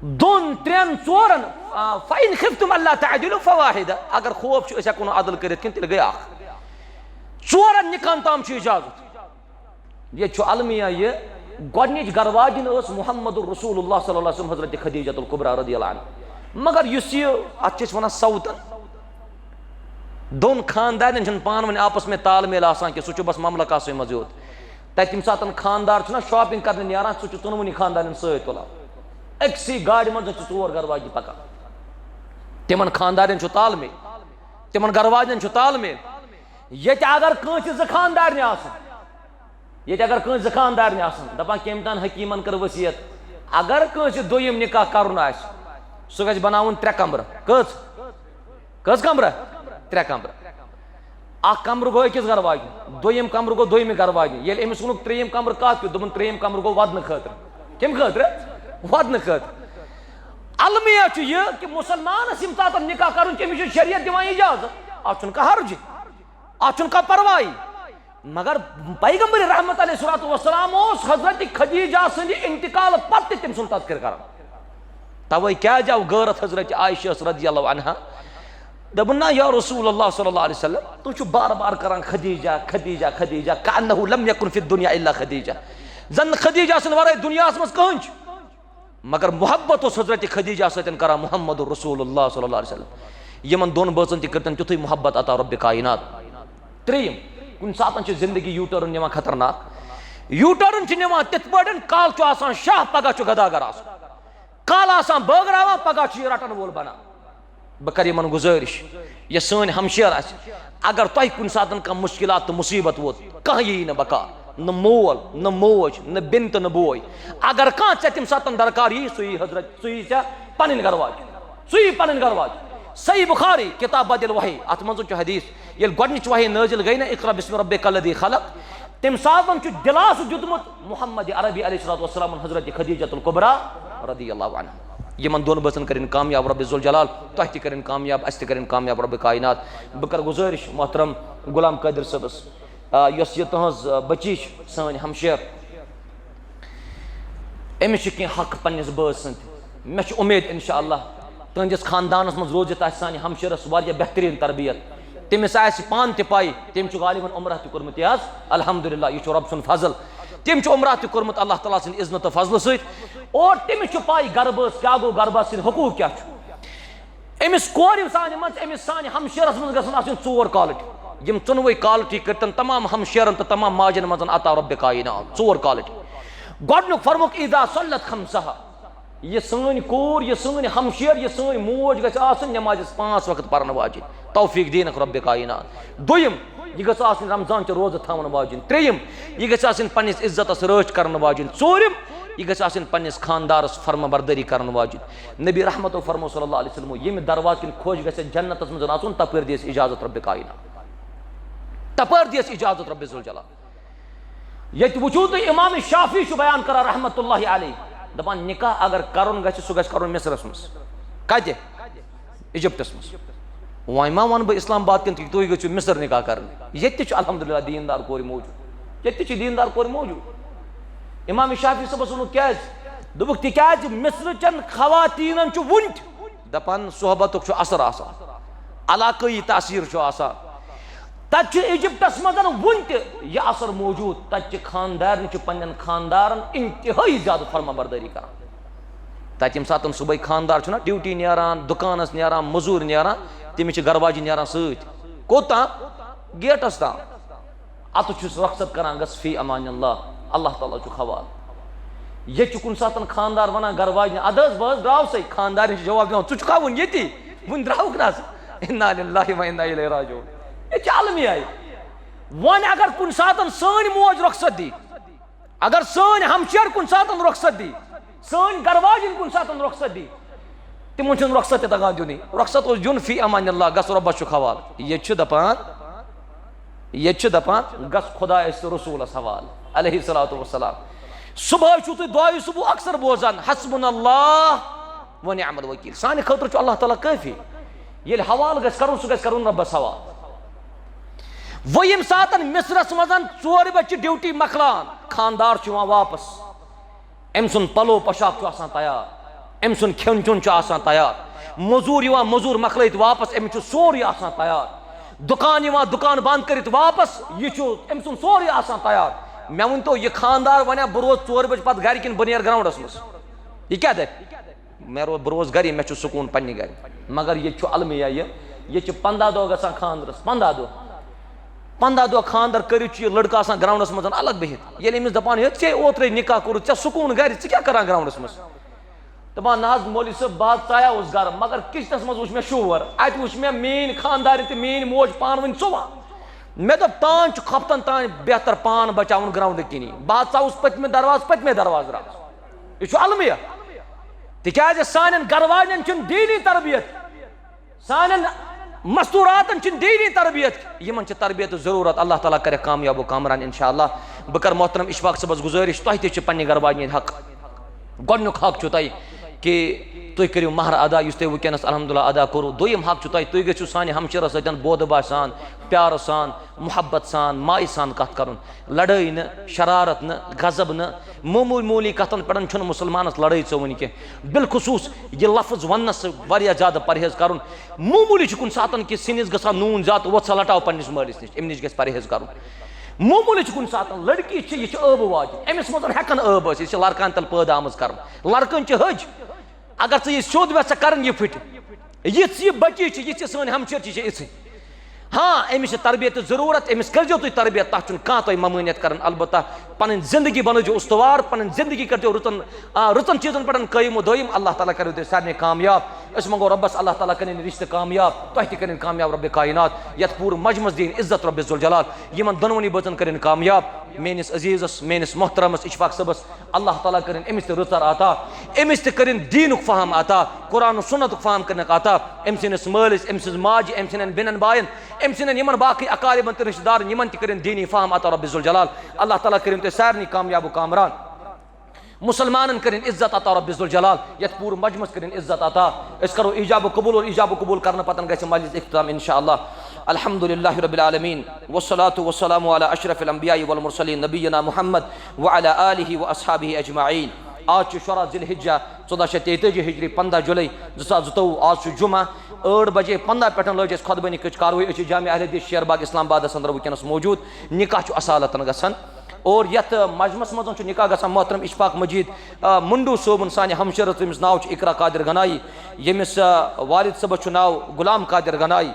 دۄن، ترٛٮ۪ن، ژورن، آ، "فإن خفتم ألا تعدلوا فواحدة"۔ اگر خوف چھُ أسۍ ہٮ۪کو نہٕ عدل کٔرِتھ کِہیٖنۍ، تیٚلہِ گٔے اکھ۔ ژورن نکاحن تام چھُ اجازت۔ ییٚتہِ چھُ المیہ یہِ، گۄڈنِچ گرواجِن ٲس محمد رسول اللہ صلی اللہ علیہ وسلم، حضرت خدیجۃ الکبریٰ رضی اللہ عنہا۔ مگر یُس یہِ، اتھ چھِ أسۍ ونان سوتن، دۄن خاندارٮ۪ن چھُنہٕ پانہٕ ؤنۍ آپس میں تال میل آسان کینٛہہ، سُہ چھُ بس مملکاسٕے منٛز یوت۔ تتہِ ییٚمہِ ساتن خاندار چھُنہ shopping کرنہِ نیران، سُہ چھُ ژۄنوٕنی خاندارٮ۪ن سۭتۍ تُلان۔ أکسٕے گاڑِ منٛز چھِ ژور گرواجہِ پکان۔ تِمن خاندارٮ۪ن چھُ تال میل، تِمن گرواجٮ۪ن چھُ تال میل۔ ییٚتہِ اگر کٲنٛسہِ زٕ خاندارنہِ آسن، ییٚتہِ اگر کٲنٛسہِ زٕ خاندارنہِ آسن، دپان، کٔمۍ تام حکیٖمن کٔر ؤصیت، اگر کٲنٛسہِ دوٚیِم نکاح کرُن آسہِ، سُہ گژھِ بناوُن ترٛےٚ کمرٕ۔ کٔژ؟ کٔژ کمرٕ؟ ترٛےٚ کمرٕ۔ اکھ کمرٕ گوٚو أکِس گرٕ واجنہِ، دوٚیِم کمرٕ گوٚو دوٚیمہِ گرٕ واجنہِ۔ ییٚلہِ أمِس ووٚنُکھ ترٛیٚیِم کمرٕ کتھ کیُتھ، دوٚپُن ترٛیٚیِم کمرٕ گوٚو ودنہٕ خٲطرٕ۔ کمہِ خٲطرٕ؟ ودنہٕ خٲطرٕ۔ المیہ چھُ یہِ کہِ مسلمانس ییٚمہِ ساتہٕ نکاح کرُن چھُ، أمِس چھُ شریعت دِوان اجازت، اتھ چھُنہٕ کانٛہہ حرجہِ، اتھ چھُنہٕ کانٛہہ پرواے۔ مگر پیغمبر رحمت علیہ الصلوۃ والسلام اوس حضرت خدیجہ سٕنٛدِ انتقال پتہٕ تہِ تٔمۍ سُنٛد تذکرٕ کران۔ توے کیازِ آو غٲرت حضرت عائشہ رضی اللہ عنہا؟ دوٚپُن، نہ یا رسول اللہ صلی اللہ علیہ وسلم، تُہۍ چھِو بار بار کران خدیجہ، خدیجہ، خدیجہ، کأنہ لم یکن فی الدنیا الا خدیجہ۔ زن خدیجہ سٕنٛدِ ورٲے دُنیاہس منٛز کٕہٕنۍ چھُ۔ مگر محبت اوس حضرت خدیجہ سۭتۍ کران محمد رسول اللہ صلی اللہ علیہ وسلم۔ یِمن دۄن بٲژن تہِ کٔرتن تیُتھُے محبت عطا رب کائنات۔ ترٛیٚیِم، کُنہِ ساتن چھِ زندگی یوٗ ٹرن نِوان خطرناک۔ یوٗ ٹرن چھِ نِوان تِتھ پٲٹھۍ، کالہٕ چھُ آسان شاہ، پگاہ چھُ گداگر آسان۔ کالہٕ آسان بٲگراوان، پگاہ چھُ یہِ رٹن وول بنان۔ بہٕ کرٕ یِمن گُزٲرِش، یۄس سٲنۍ ہمشیر آسہِ، اگر تۄہہِ کُنہِ ساتہٕ کانٛہہ مُشکِلات تہٕ مُصیٖبت ووت، کانٛہہ یِیہِ نہٕ بکار، نہٕ مول، نہٕ موج، نہٕ بیٚنہِ تہٕ نہٕ بوے۔ اگر کانٛہہ ژےٚ تَمہِ ساتہٕ درکار یِیہِ، سُہ یِیہِ حضرت، سُہ یِیہِ ژےٚ پنٕنۍ گرٕ واجہِ، سُہ یِیہِ پنٕنۍ گرٕ واجہِ۔ صحیح بُخاری، کتاب بدل وحی، اتھ منٛز چھُ حدیث، ییٚلہِ گۄڈٕنِچ وحی نٲزِل گٔے نا، اقرا بسم ربک الذی خلق، تَمہِ ساتہٕ چھُ دِلاسہٕ دیُتمُت محمد عربی علیہ الصلوۃ والسلام حضرت خدیجۃ الکبریٰ رضی اللہ عنہا۔ یِمن دۄن بٲژن کٔرِن کامیاب رب ذوالجلال، تۄہہِ تہِ کٔرِن کامیاب، اَسہِ تہِ کٔرِن کامیاب رب کائنات۔ بہٕ کرٕ گُزٲرِش محترم غلام قادر صٲبس، آ، یۄس یہِ تُہنٛز، آ، بچی چھِ، سٲنۍ ہمشیر، أمِس چھِ کینٛہہ حق پننِس بٲژ سٕنٛدۍ۔ مےٚ چھِ اُمید انشاءاللہ تُہنٛدِس خاندانس منٛز روزِتھ آسہِ سانہِ ہمشیرس واریاہ بہتریٖن تربیت۔ تٔمِس آسہِ پانہٕ تہِ پَے، تٔمۍ چھُ غالباً عمرہ تہِ کوٚرمُت یہِ حظ، الحمدللہ، یہِ چھُ رۄب سُنٛد فضل۔ تٔمۍ چھُ عمرہ تہِ کوٚرمُت اللہ تعالیٰ سٕنٛدِ اذنہٕ تہٕ فضلہٕ سۭتۍ۔ اور تٔمِس چھُ پَے گرٕ بٲژ کیٛاہ گوٚو، گرٕ بٲژ سٕنٛدۍ حقوٗق کیٛاہ چھُ۔ أمِس کورِ سانہِ منٛز، أمِس سانہِ ہمشیرس منٛز گژھن آسٕنۍ ژور quality۔ یِم ژۄنوَے quality کٔرتن تمام ہمشیرن تہٕ تمام ماجن منٛز عطا رب کائنات، ژور quality۔ گۄڈٕنیُک فرمووُکھ، اذا صلت خمسہا، یہِ سٲنۍ کوٗر، یہِ سٲنۍ ہمشیر، یہِ سٲنۍ موج گژھِ آسٕنۍ نمازِ پانٛژھ وقت پرن واجِنۍ۔ توفیق دینکھ رب کائنات۔ دوٚیِم، یہِ گژھِ آسٕنۍ رمضان چہِ روزٕ تھاون واجِنۍ۔ ترٛیٚیِم، یہِ گژھِ آسٕنۍ پننِس عزتس رٲچھ کرن واجِنۍ۔ ژوٗرِم، یہِ گژھِ آسٕنۍ پننِس خاندارس فرما بردٲری کرن واجِنۍ۔ نبی رحمت فرمو صلی اللہ علیہ وسلم، ییٚمہِ دروازٕ کِنۍ خۄش گژھِ جنتس منٛز اژُن، تپٲرۍ دِیس اجازت رب کائنات، تپٲرۍ دِیس اجازت رب ذوالجلال۔ ییٚتہِ وٕچھِو تُہۍ، امام شافعی چھُ بیان کران رحمت اللہ علیہ، دپان نکاح اگر کرُن گژھِ، سُہ گژھِ کرُن مصرس منٛز۔ کتہِ؟ ایجپٹس منٛز۔ وۄنۍ ما ونہٕ بہٕ اسلام آباد کٮ۪ن، تُہۍ گٔژھِو مصر نکاح کرنہِ؟ ییٚتہِ تہِ چھُ الحمدللہ دیندار کورِ موجود، ییٚتہِ تہِ چھِ دیندار کورِ موجود۔ امام شافعی صٲبس ووٚنُکھ کیازِ؟ دوٚپُکھ تِکیازِ مصر چٮ۪ن خواتیٖنن چھُ وُنہِ تہِ دپان صحبتُک چھُ اثر آسان، علاقٲیی تاثیر چھُ آسان۔ تتہِ چھُ ایجپٹس منٛز وُنہِ تہِ یہِ اثر موجود۔ تتہِ چھِ خاندارنہِ چھِ پننٮ۪ن خاندارن انتہٲیی زیادٕ فرما بردٲری کران۔ تتہِ ییٚمہِ ساتہٕ صبحٲے خاندار چھُنہ ڈیوٹی نیران، دُکانس نیران، مٔزوٗرۍ نیران، تٔمِس چھِ گرٕ واجِنۍ نیران سۭتۍ۔ کوٚت تام؟ گیٹس تام۔ اتھ چھُس رخصت کران، گژھ فی امان اللہ، اللہ تعالیٰ چھُکھ حوالہٕ۔ ییٚتہِ چھُ کُنہِ ساتہٕ خاندار ونان گرٕ واجنہِ، ادٕ حظ بہٕ حظ درٛاوسے، خاندارنہِ چھُ جواب دِوان، ژٕ چھُکھا وُنہِ ییٚتی؟ وُنہِ درٛاوُکھ نہ حظ؟ انا للہ و انا الیہ راجعون۔ ییٚتہِ چھِ المیہ۔ وۄنۍ اگر کُنہِ ساتہٕ سٲنۍ موج رخصت دی، اگر سٲنۍ ہمشیر کُنہِ ساتہٕ رخصت دی، سٲنۍ گرٕ واجِنۍ کُنہِ ساتہٕ رخصت دی، تِمن چھُنہٕ رخصت تہِ تگان دیُنٕے۔ رخصت اوس دیُن فی امان اللہ، گژھ رۄبس چھُکھ حوالہٕ۔ ییٚتہِ چھُ دپان، ییٚتہِ چھُ دپان، گژھ خدایس تہٕ رسولس حوالہٕ، علیہ الصلوۃ والسلام۔ صبحٲے چھُو تُہۍ دعایہِ صبح اکثر بوزان، حسبنا اللہ و نعم الوکیل، سانہِ خٲطرٕ چھُ اللہ تعالیٰ کٲفی۔ ییٚلہِ حوالہٕ گژھِ کرُن، سُہ گژھِ کرُن رۄبس حوالہٕ۔ وۄنۍ ییٚمہِ ساتن مصرس منٛز ژورِ بجہِ چھِ ڈیوٹی مۄکلان، خاندار چھُ یِوان واپس، أمۍ سُنٛد پلو پۄشاک چھُ آسان تیار، أمۍ سُنٛد کھیوٚن چیوٚن چھُ آسان تیار، مٔزوٗر یِوان مٔزوٗر مۄکلٲیِتھ واپس، أمِس چھُ سورُے آسان تیار، دُکان یِوان دُکان بنٛد کٔرِتھ واپس، یہِ چھُ أمۍ سُنٛد سورُے آسان تیار۔ مےٚ ؤنۍ تو، یہِ خاندار ونیا بہٕ روزٕ ژورِ بجہِ پتہٕ گرِ کِنہٕ بہٕ نیرٕ گراونڈس منٛز؟ یہِ کیٛاہ دپہِ؟ مےٚ رو-، بہٕ روزٕ گرِ، مےٚ چھُ سکوٗن پننہِ گرِ۔ مگر ییٚتہِ چھُ المیہ یہِ، ییٚتہِ چھِ پنٛداہ دۄہ گژھان خانٛدرس، پنٛداہ دۄہ۔ پنٛداہ دۄہ خانٛدر کٔرِتھ چھُ یہِ لڑکہٕ آسان گراونڈس منٛز الگ بِہِتھ۔ ییٚلہِ أمِس دپان، ہے، ژےٚ اوترے نکاح کوٚرُتھ، ژےٚ سکوٗن گرِ، ژٕ کیٛاہ کران گراونڈس منٛز؟ دپان، نہ حظ مولوی صٲب، بہٕ حظ ژایاوُس گرٕ، مگر کچنس منٛز وُچھ مےٚ شور، اتہِ وُچھ مےٚ میٲنۍ خانٛدارِنۍ تہٕ میٲنۍ موج پانہٕ ؤنۍ ژُوان۔ مےٚ دوٚپ، تان چھُ خۄفتن تام بہتر پان بچاوُن گراونڈٕ کِنی۔ بہٕ حظ ژاوُس پٔتمہِ دروازٕ، پٔتمے دروازٕ درٛاس۔ یہِ چھُ المیہ۔ تِکیازِ سانٮ۪ن گرٕ واجٮ۪ن چھُنہٕ دیٖنی تربیت، سانٮ۪ن مستوراتن چھِ دینی تربیت، یِمن چھِ تربیت ضروٗرت۔ اللہ تعالیٰ کرِ کامیاب و کامران انشاءاللہ۔ بہٕ کرٕ محترم اشفاق صٲبس گُزٲرِش، تۄہہِ تہِ چھِ پننہِ گرٕ واجنہِ ہٕنٛدۍ حق۔ گۄڈٕنیُک حق چھُ تۄہہِ کہِ تُہۍ کٔرِو مہر ادا، یُس تۄہہِ وٕنکیٚنس الحمدللہ ادا کوٚروٕ۔ دوٚیِم حق چھُ تۄہہِ، تُہۍ گٔژھِو سانہِ ہمشیرس سۭتۍ بودٕ باسہِ سان، پیارٕ سان، محبت سان، مایہِ سان کتھ کرُن۔ لڑٲے نہٕ، شرارت نہٕ، غضب نہٕ، معموٗلی معموٗلی کتھن پٮ۪ٹھ چھُنہٕ مُسلمانس لڑٲے ژٲوٕنۍ کینٛہہ۔ بالخصوٗص یہِ لفظ وننس واریاہ زیادٕ پرہیز کرُن۔ معموٗلی چھُ کُنہِ ساتن کہِ سِنِس گژھان نوٗن زیادٕ، وۄتھ سا لٹاو پننِس مٲلِس نِش، أمِس نِش گژھِ پرہیز کرُن۔ معموٗلی چھُ کُنہِ ساتن، لڑکی چھِ، یہِ چھِ ٲبہٕ واجہِ، أمِس منٛز ہٮ۪کن ٲبہٕ ٲسِتھ، یہِ چھِ لڑکان تل پٲدٕ آمٕژ کرنہٕ۔ لڑکن چھِ ۂج، اگر ژٕ یہِ سیوٚد وٮ۪ژھ ژےٚ کرٕنۍ، یہِ پھٕٹہِ۔ یِژھ یہِ بچی چھِ، یِژھ یہِ سٲنۍ ہمشیر چھِ، چھِ یِژھٕے۔ ہاں، أمِس چھِ تربیتٕچ ضروٗرت، أمِس کٔرۍزیو تُہۍ تربیت، تَتھ چھُنہٕ کانٛہہ تۄہہِ ممٲنیت کران۔ البتہ پنٕنۍ زندگی بنٲوزیو استوار، پنٕنۍ زندگی کٔرۍزیو رٕژن، آ، رٕژن چیٖزن پٮ۪ٹھ قٲیِم و دٲیِم۔ اللہ تعالیٰ کریو تُہۍ سارنٕے کامیاب۔ أسۍ منٛگو رۄبس، اللہ تعالیٰ کٔرِن رشتہٕ کامیاب، تۄہہِ تہِ کٔرِن کامیاب رۄبِ کائنات، یتھ پوٗرٕ مجمس دِیِن عزت رۄبِ ذوالجلال، یِمن دۄنوٕنی بٲژن کٔرِن کامیاب، میٲنِس عزیزس، میٲنِس محترمس اشفاق صٲبس۔ اللہ تعالیٰ کٔرِن أمِس تہِ رٕژر عطا، أمِس تہِ کٔرِن دیٖنُک فہم عطا، قرآن و سُنتُک فہم کٔرِنَکھ عطا، أمۍ سٕنٛدِس مٲلِس، أمۍ سٕنٛز ماجہِ، أمۍ سٕنٛدٮ۪ن بیٚنٮ۪ن باین، أمۍ سٕنٛدٮ۪ن یِمن باقٕے اقاربن تہٕ رشتہٕ دارن، یِمن تہِ کٔرِن دیٖنی فہم عطا رۄبِ ذوالجلال۔ اللہ تعالیٰ کٔرِن تُہۍ سارنٕے کامیاب و کامران۔ مُسلمانن کٔرِن عزت عطا رۄبِ ذوالجلال، یتھ پوٗرٕ مجمس کٔرِن عزت عطا۔ أسۍ کرو ایجاب و قبول، اور ایجاب و قبول کرنہٕ پتہٕ گژھِ مجلس اختتام انشاءاللہ۔ الحمدللہ رب العالمین، والصلاة والسلام علی اشرف الانبیاء والمرسلین نبینا محمد وعلی آلہ واصحابہ اجمعین۔ آز چھُ شُراہ ذی الحجہ، ژۄدہ شیٚتھ تیٚتٲجی ہجری، پنٛداہ جُلَے زٕ ساس زٕتووُہ۔ آز چھُ جمعہ، ٲٹھ بجے پنٛداہ پٮ۪ٹھ لٲج اَسہِ خۄطبہٕ نِکٕچ کاروٲیی۔ أسۍ چھِ جامع اہل حدیث شیر باغ اسلام آبادس اندر وٕنکیٚنس موجود۔ نکاح چھُ اصالتن گژھان، اور یتھ مجمس منٛز چھُ نکاح گژھان محترم اشفاق مجید، آ، منڈو صٲبُن، سانہِ ہمشیرس، تٔمِس ناو چھُ اقرا قادر گنایی، ییٚمِس، آ، والد صٲبس چھُ ناو غلام قادر گنایی،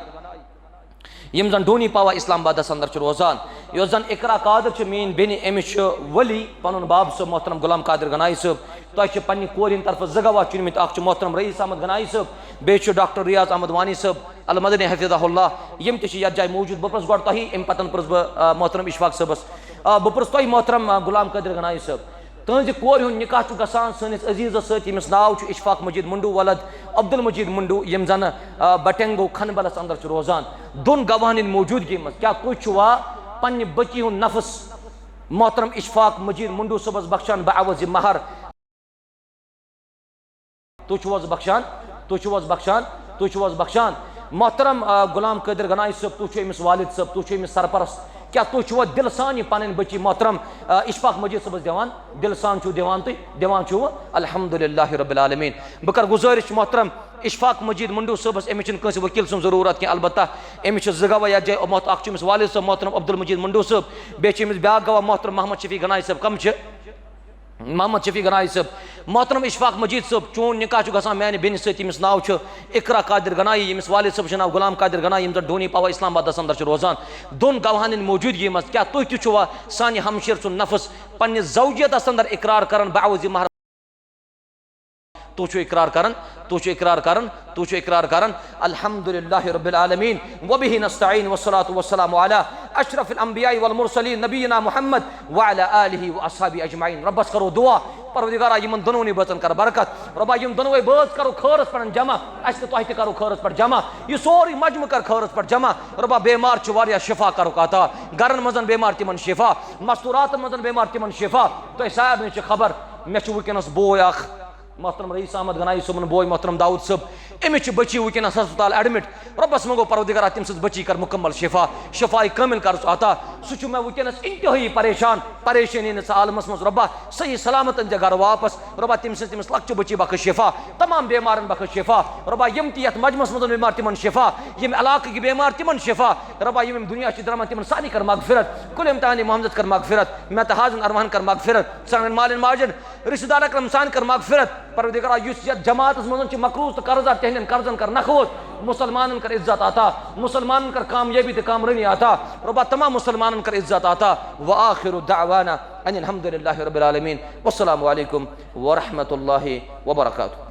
یِم زن ڈونی پاوا اسلام آبادس اندر چھِ روزان۔ یۄس زن اقرا قادر چھِ، میٲنۍ بیٚنہِ، أمِس چھُ ولی پنُن باب صٲب محترم غلام قادر گنایی صٲب۔ تۄہہِ چھِ پننہِ کورِ ہٕنٛدِ طرفہٕ زٕ گواہ چُنمٕتۍ، اکھ چھُ محترم رئیس احمد گنایی صٲب، بیٚیہِ چھُ ڈاکٹر ریاض احمد وانی صٲب المدنی حفظہ اللہ۔ یِم تہِ چھِ یتھ جایہِ موجود۔ بہٕ پرٛژھٕ گۄڈٕ تۄہی، امہِ پتن پرٛژھٕ بہٕ، آ، محترم اشفاق صٲبس۔ آ، بہٕ پرٛژھٕ تۄہہِ محترم، آ، غلام قادر گنایی صٲب، تُہنٛزِ کورِ ہُنٛد نکاح چھُ گژھان سٲنِس عزیزس سۭتۍ، ییٚمِس ناو چھُ اشفاق مجید منڈو ولد عبدالمجید منڈو، یِم زن، آ، بٹینگو کھنبلس اندر چھُ روزان۔ دۄن گواہن ہٕنٛدِ موجودگی منٛز کیٛاہ تُہۍ چھِوا پننہِ بچی ہُنٛد نفس محترم اشفاق مجید منڈو صٲبس بخشان بعوض مہر؟ تُہۍ چھِو حظ بخشان؟ تُہۍ چھِو حظ بخشان؟ تُہۍ چھِو حظ بخشان؟ محترم، آ، غلام قادر گنایی صٲب، تُہۍ چھِو أمِس والد صٲب، تُہۍ چھِو أمِس سرپرست۔ کیٛاہ تُہۍ چھِوا دِلہٕ سان یہِ پنٕنۍ بچی محترم، آ، اشفاق مجید صٲبس دِوان؟ دِلہٕ سان چھِو دِوان تُہۍ؟ دِوان چھِو؟ الحمدللہ رب العالمین۔ بہٕ کرٕ گُزٲرِش محترم اشفاق مجید منڈو صٲبس، أمِس چھِنہٕ کٲنٛسہِ وکیل سٕنٛز ضروٗرت کینٛہہ، البتہ أمِس چھِ زٕ گواہ یتھ جایہِ، محت-، اکھ چھُ أمِس والد صٲب محترم عبدالمجید منڈو صٲب، بیٚیہِ چھِ أمِس بیٛاکھ گواہ محترم محمد شفیع گنایی صٲب۔ کم چھِ؟ محمد شفیع گنایی صٲب۔ محترم اشفاق مجید صٲب، چون نکاح چھُ گژھان میانہِ بیٚنہِ سۭتۍ، ییٚمِس ناو چھُ اقرا قادر گنایی، ییٚمِس والد صٲب چھُ ناو غلام قادر گنایی، یِم زن ڈونی پاوا اسلام آبادس اندر چھِ روزان۔ دۄن گواہن ہٕنٛدِ موجودگی منٛز کیٛاہ تُہۍ تہِ چھِوا سانہِ ہمشیر سُنٛد نفس پننِس زوجیتس اندر اقرار کران بعوض مہر؟ تُہۍ چھِو اقرار کران، تُہۍ چھِو اقرار کران، تُہۍ چھِو اقرار کران۔ الحمدللہ رب العالمین، وبہ نستعین، والصلاة والسلام علی اشرف الانبیاء والمرسلین نبینا محمد وعلی آلہ واصحابہ اجمعین۔ ربس کرو دعا، پروردگارا، یِمن دۄنوٕنی بٲژن کر برکت۔ رۄبا، یِم دۄنوَے بٲژ کرو خٲرس پٮ۪ٹھ جمع، اسہِ تہٕ تۄہہِ تہِ کرو خٲرس پٮ۪ٹھ جمع۔ یہِ سورُے مجمع کر خٲرس پٮ۪ٹھ جمع۔ رۄبا، بیمار چھِ واریاہ، شفا کرُکھ عطا۔ گرن منٛز بیمار تِمن شفا، مستوراتن منٛز بیمار تِمن شفا۔ تۄہہِ سارنٕے چھِ خبر، مےٚ چھُ وٕنکیٚنس بوے اکھ، محترم رئیس احمد گنایی صٲبُن بوے محترم داؤد صٲب، أمِس چھِ بچی وٕنکیٚنس ہسپتال admit۔ رۄبس منٛگو پروردگارا، تٔمۍ سٕنٛز بچی کر مکمل شفا، شفاے کامل کرُس عطا۔ سُہ چھُ مےٚ وٕنکیٚنس انتہٲیی پریشان، پریشٲنی ہٕنٛدِس عالمس منٛز۔ رۄبا، صحیح سلامت أنۍ زِ گرٕ واپس۔ رۄبا، تٔمۍ سٕنٛز، تٔمِس لۄکچہِ بچی بخش شفا، تمام بیمارن بخش شفا۔ رۄبا، یِم تہِ یتھ مجمس منٛز بیمار، تِمن شفا، یِم علاقٕکۍ بیمار، تِمن شفا۔ رۄبا، یِم یِم دُنیا چھِ درٛامٕتۍ، تِمن سارنٕے کر مغفرت۔ کُلہِ امتحان محمدس کر مغفرت، مےٚ تہٕ حاضرن ارواحن کر مغفرت، سانٮ۪ن مالٮ۪ن ماجن، رشتہٕ دار اکرم سان کر مغفرت۔ پروردگارا، یُس یتھ جماعتس منٛز چھِ مقروض تہٕ قرض دار، تہنٛدٮ۪ن قرضن کر نکھوت۔ مسلمانن کر عزت عطا، مسلمانن کر کامیٲبی تہٕ کامرٲنی عطا۔ رۄبا، تمام مسلمانن کر عزت عطا۔ وآخر دعوانا ان الحمد للہ رب العالمین۔ والسلام علیکم ورحمۃ اللہ وبرکاتہ۔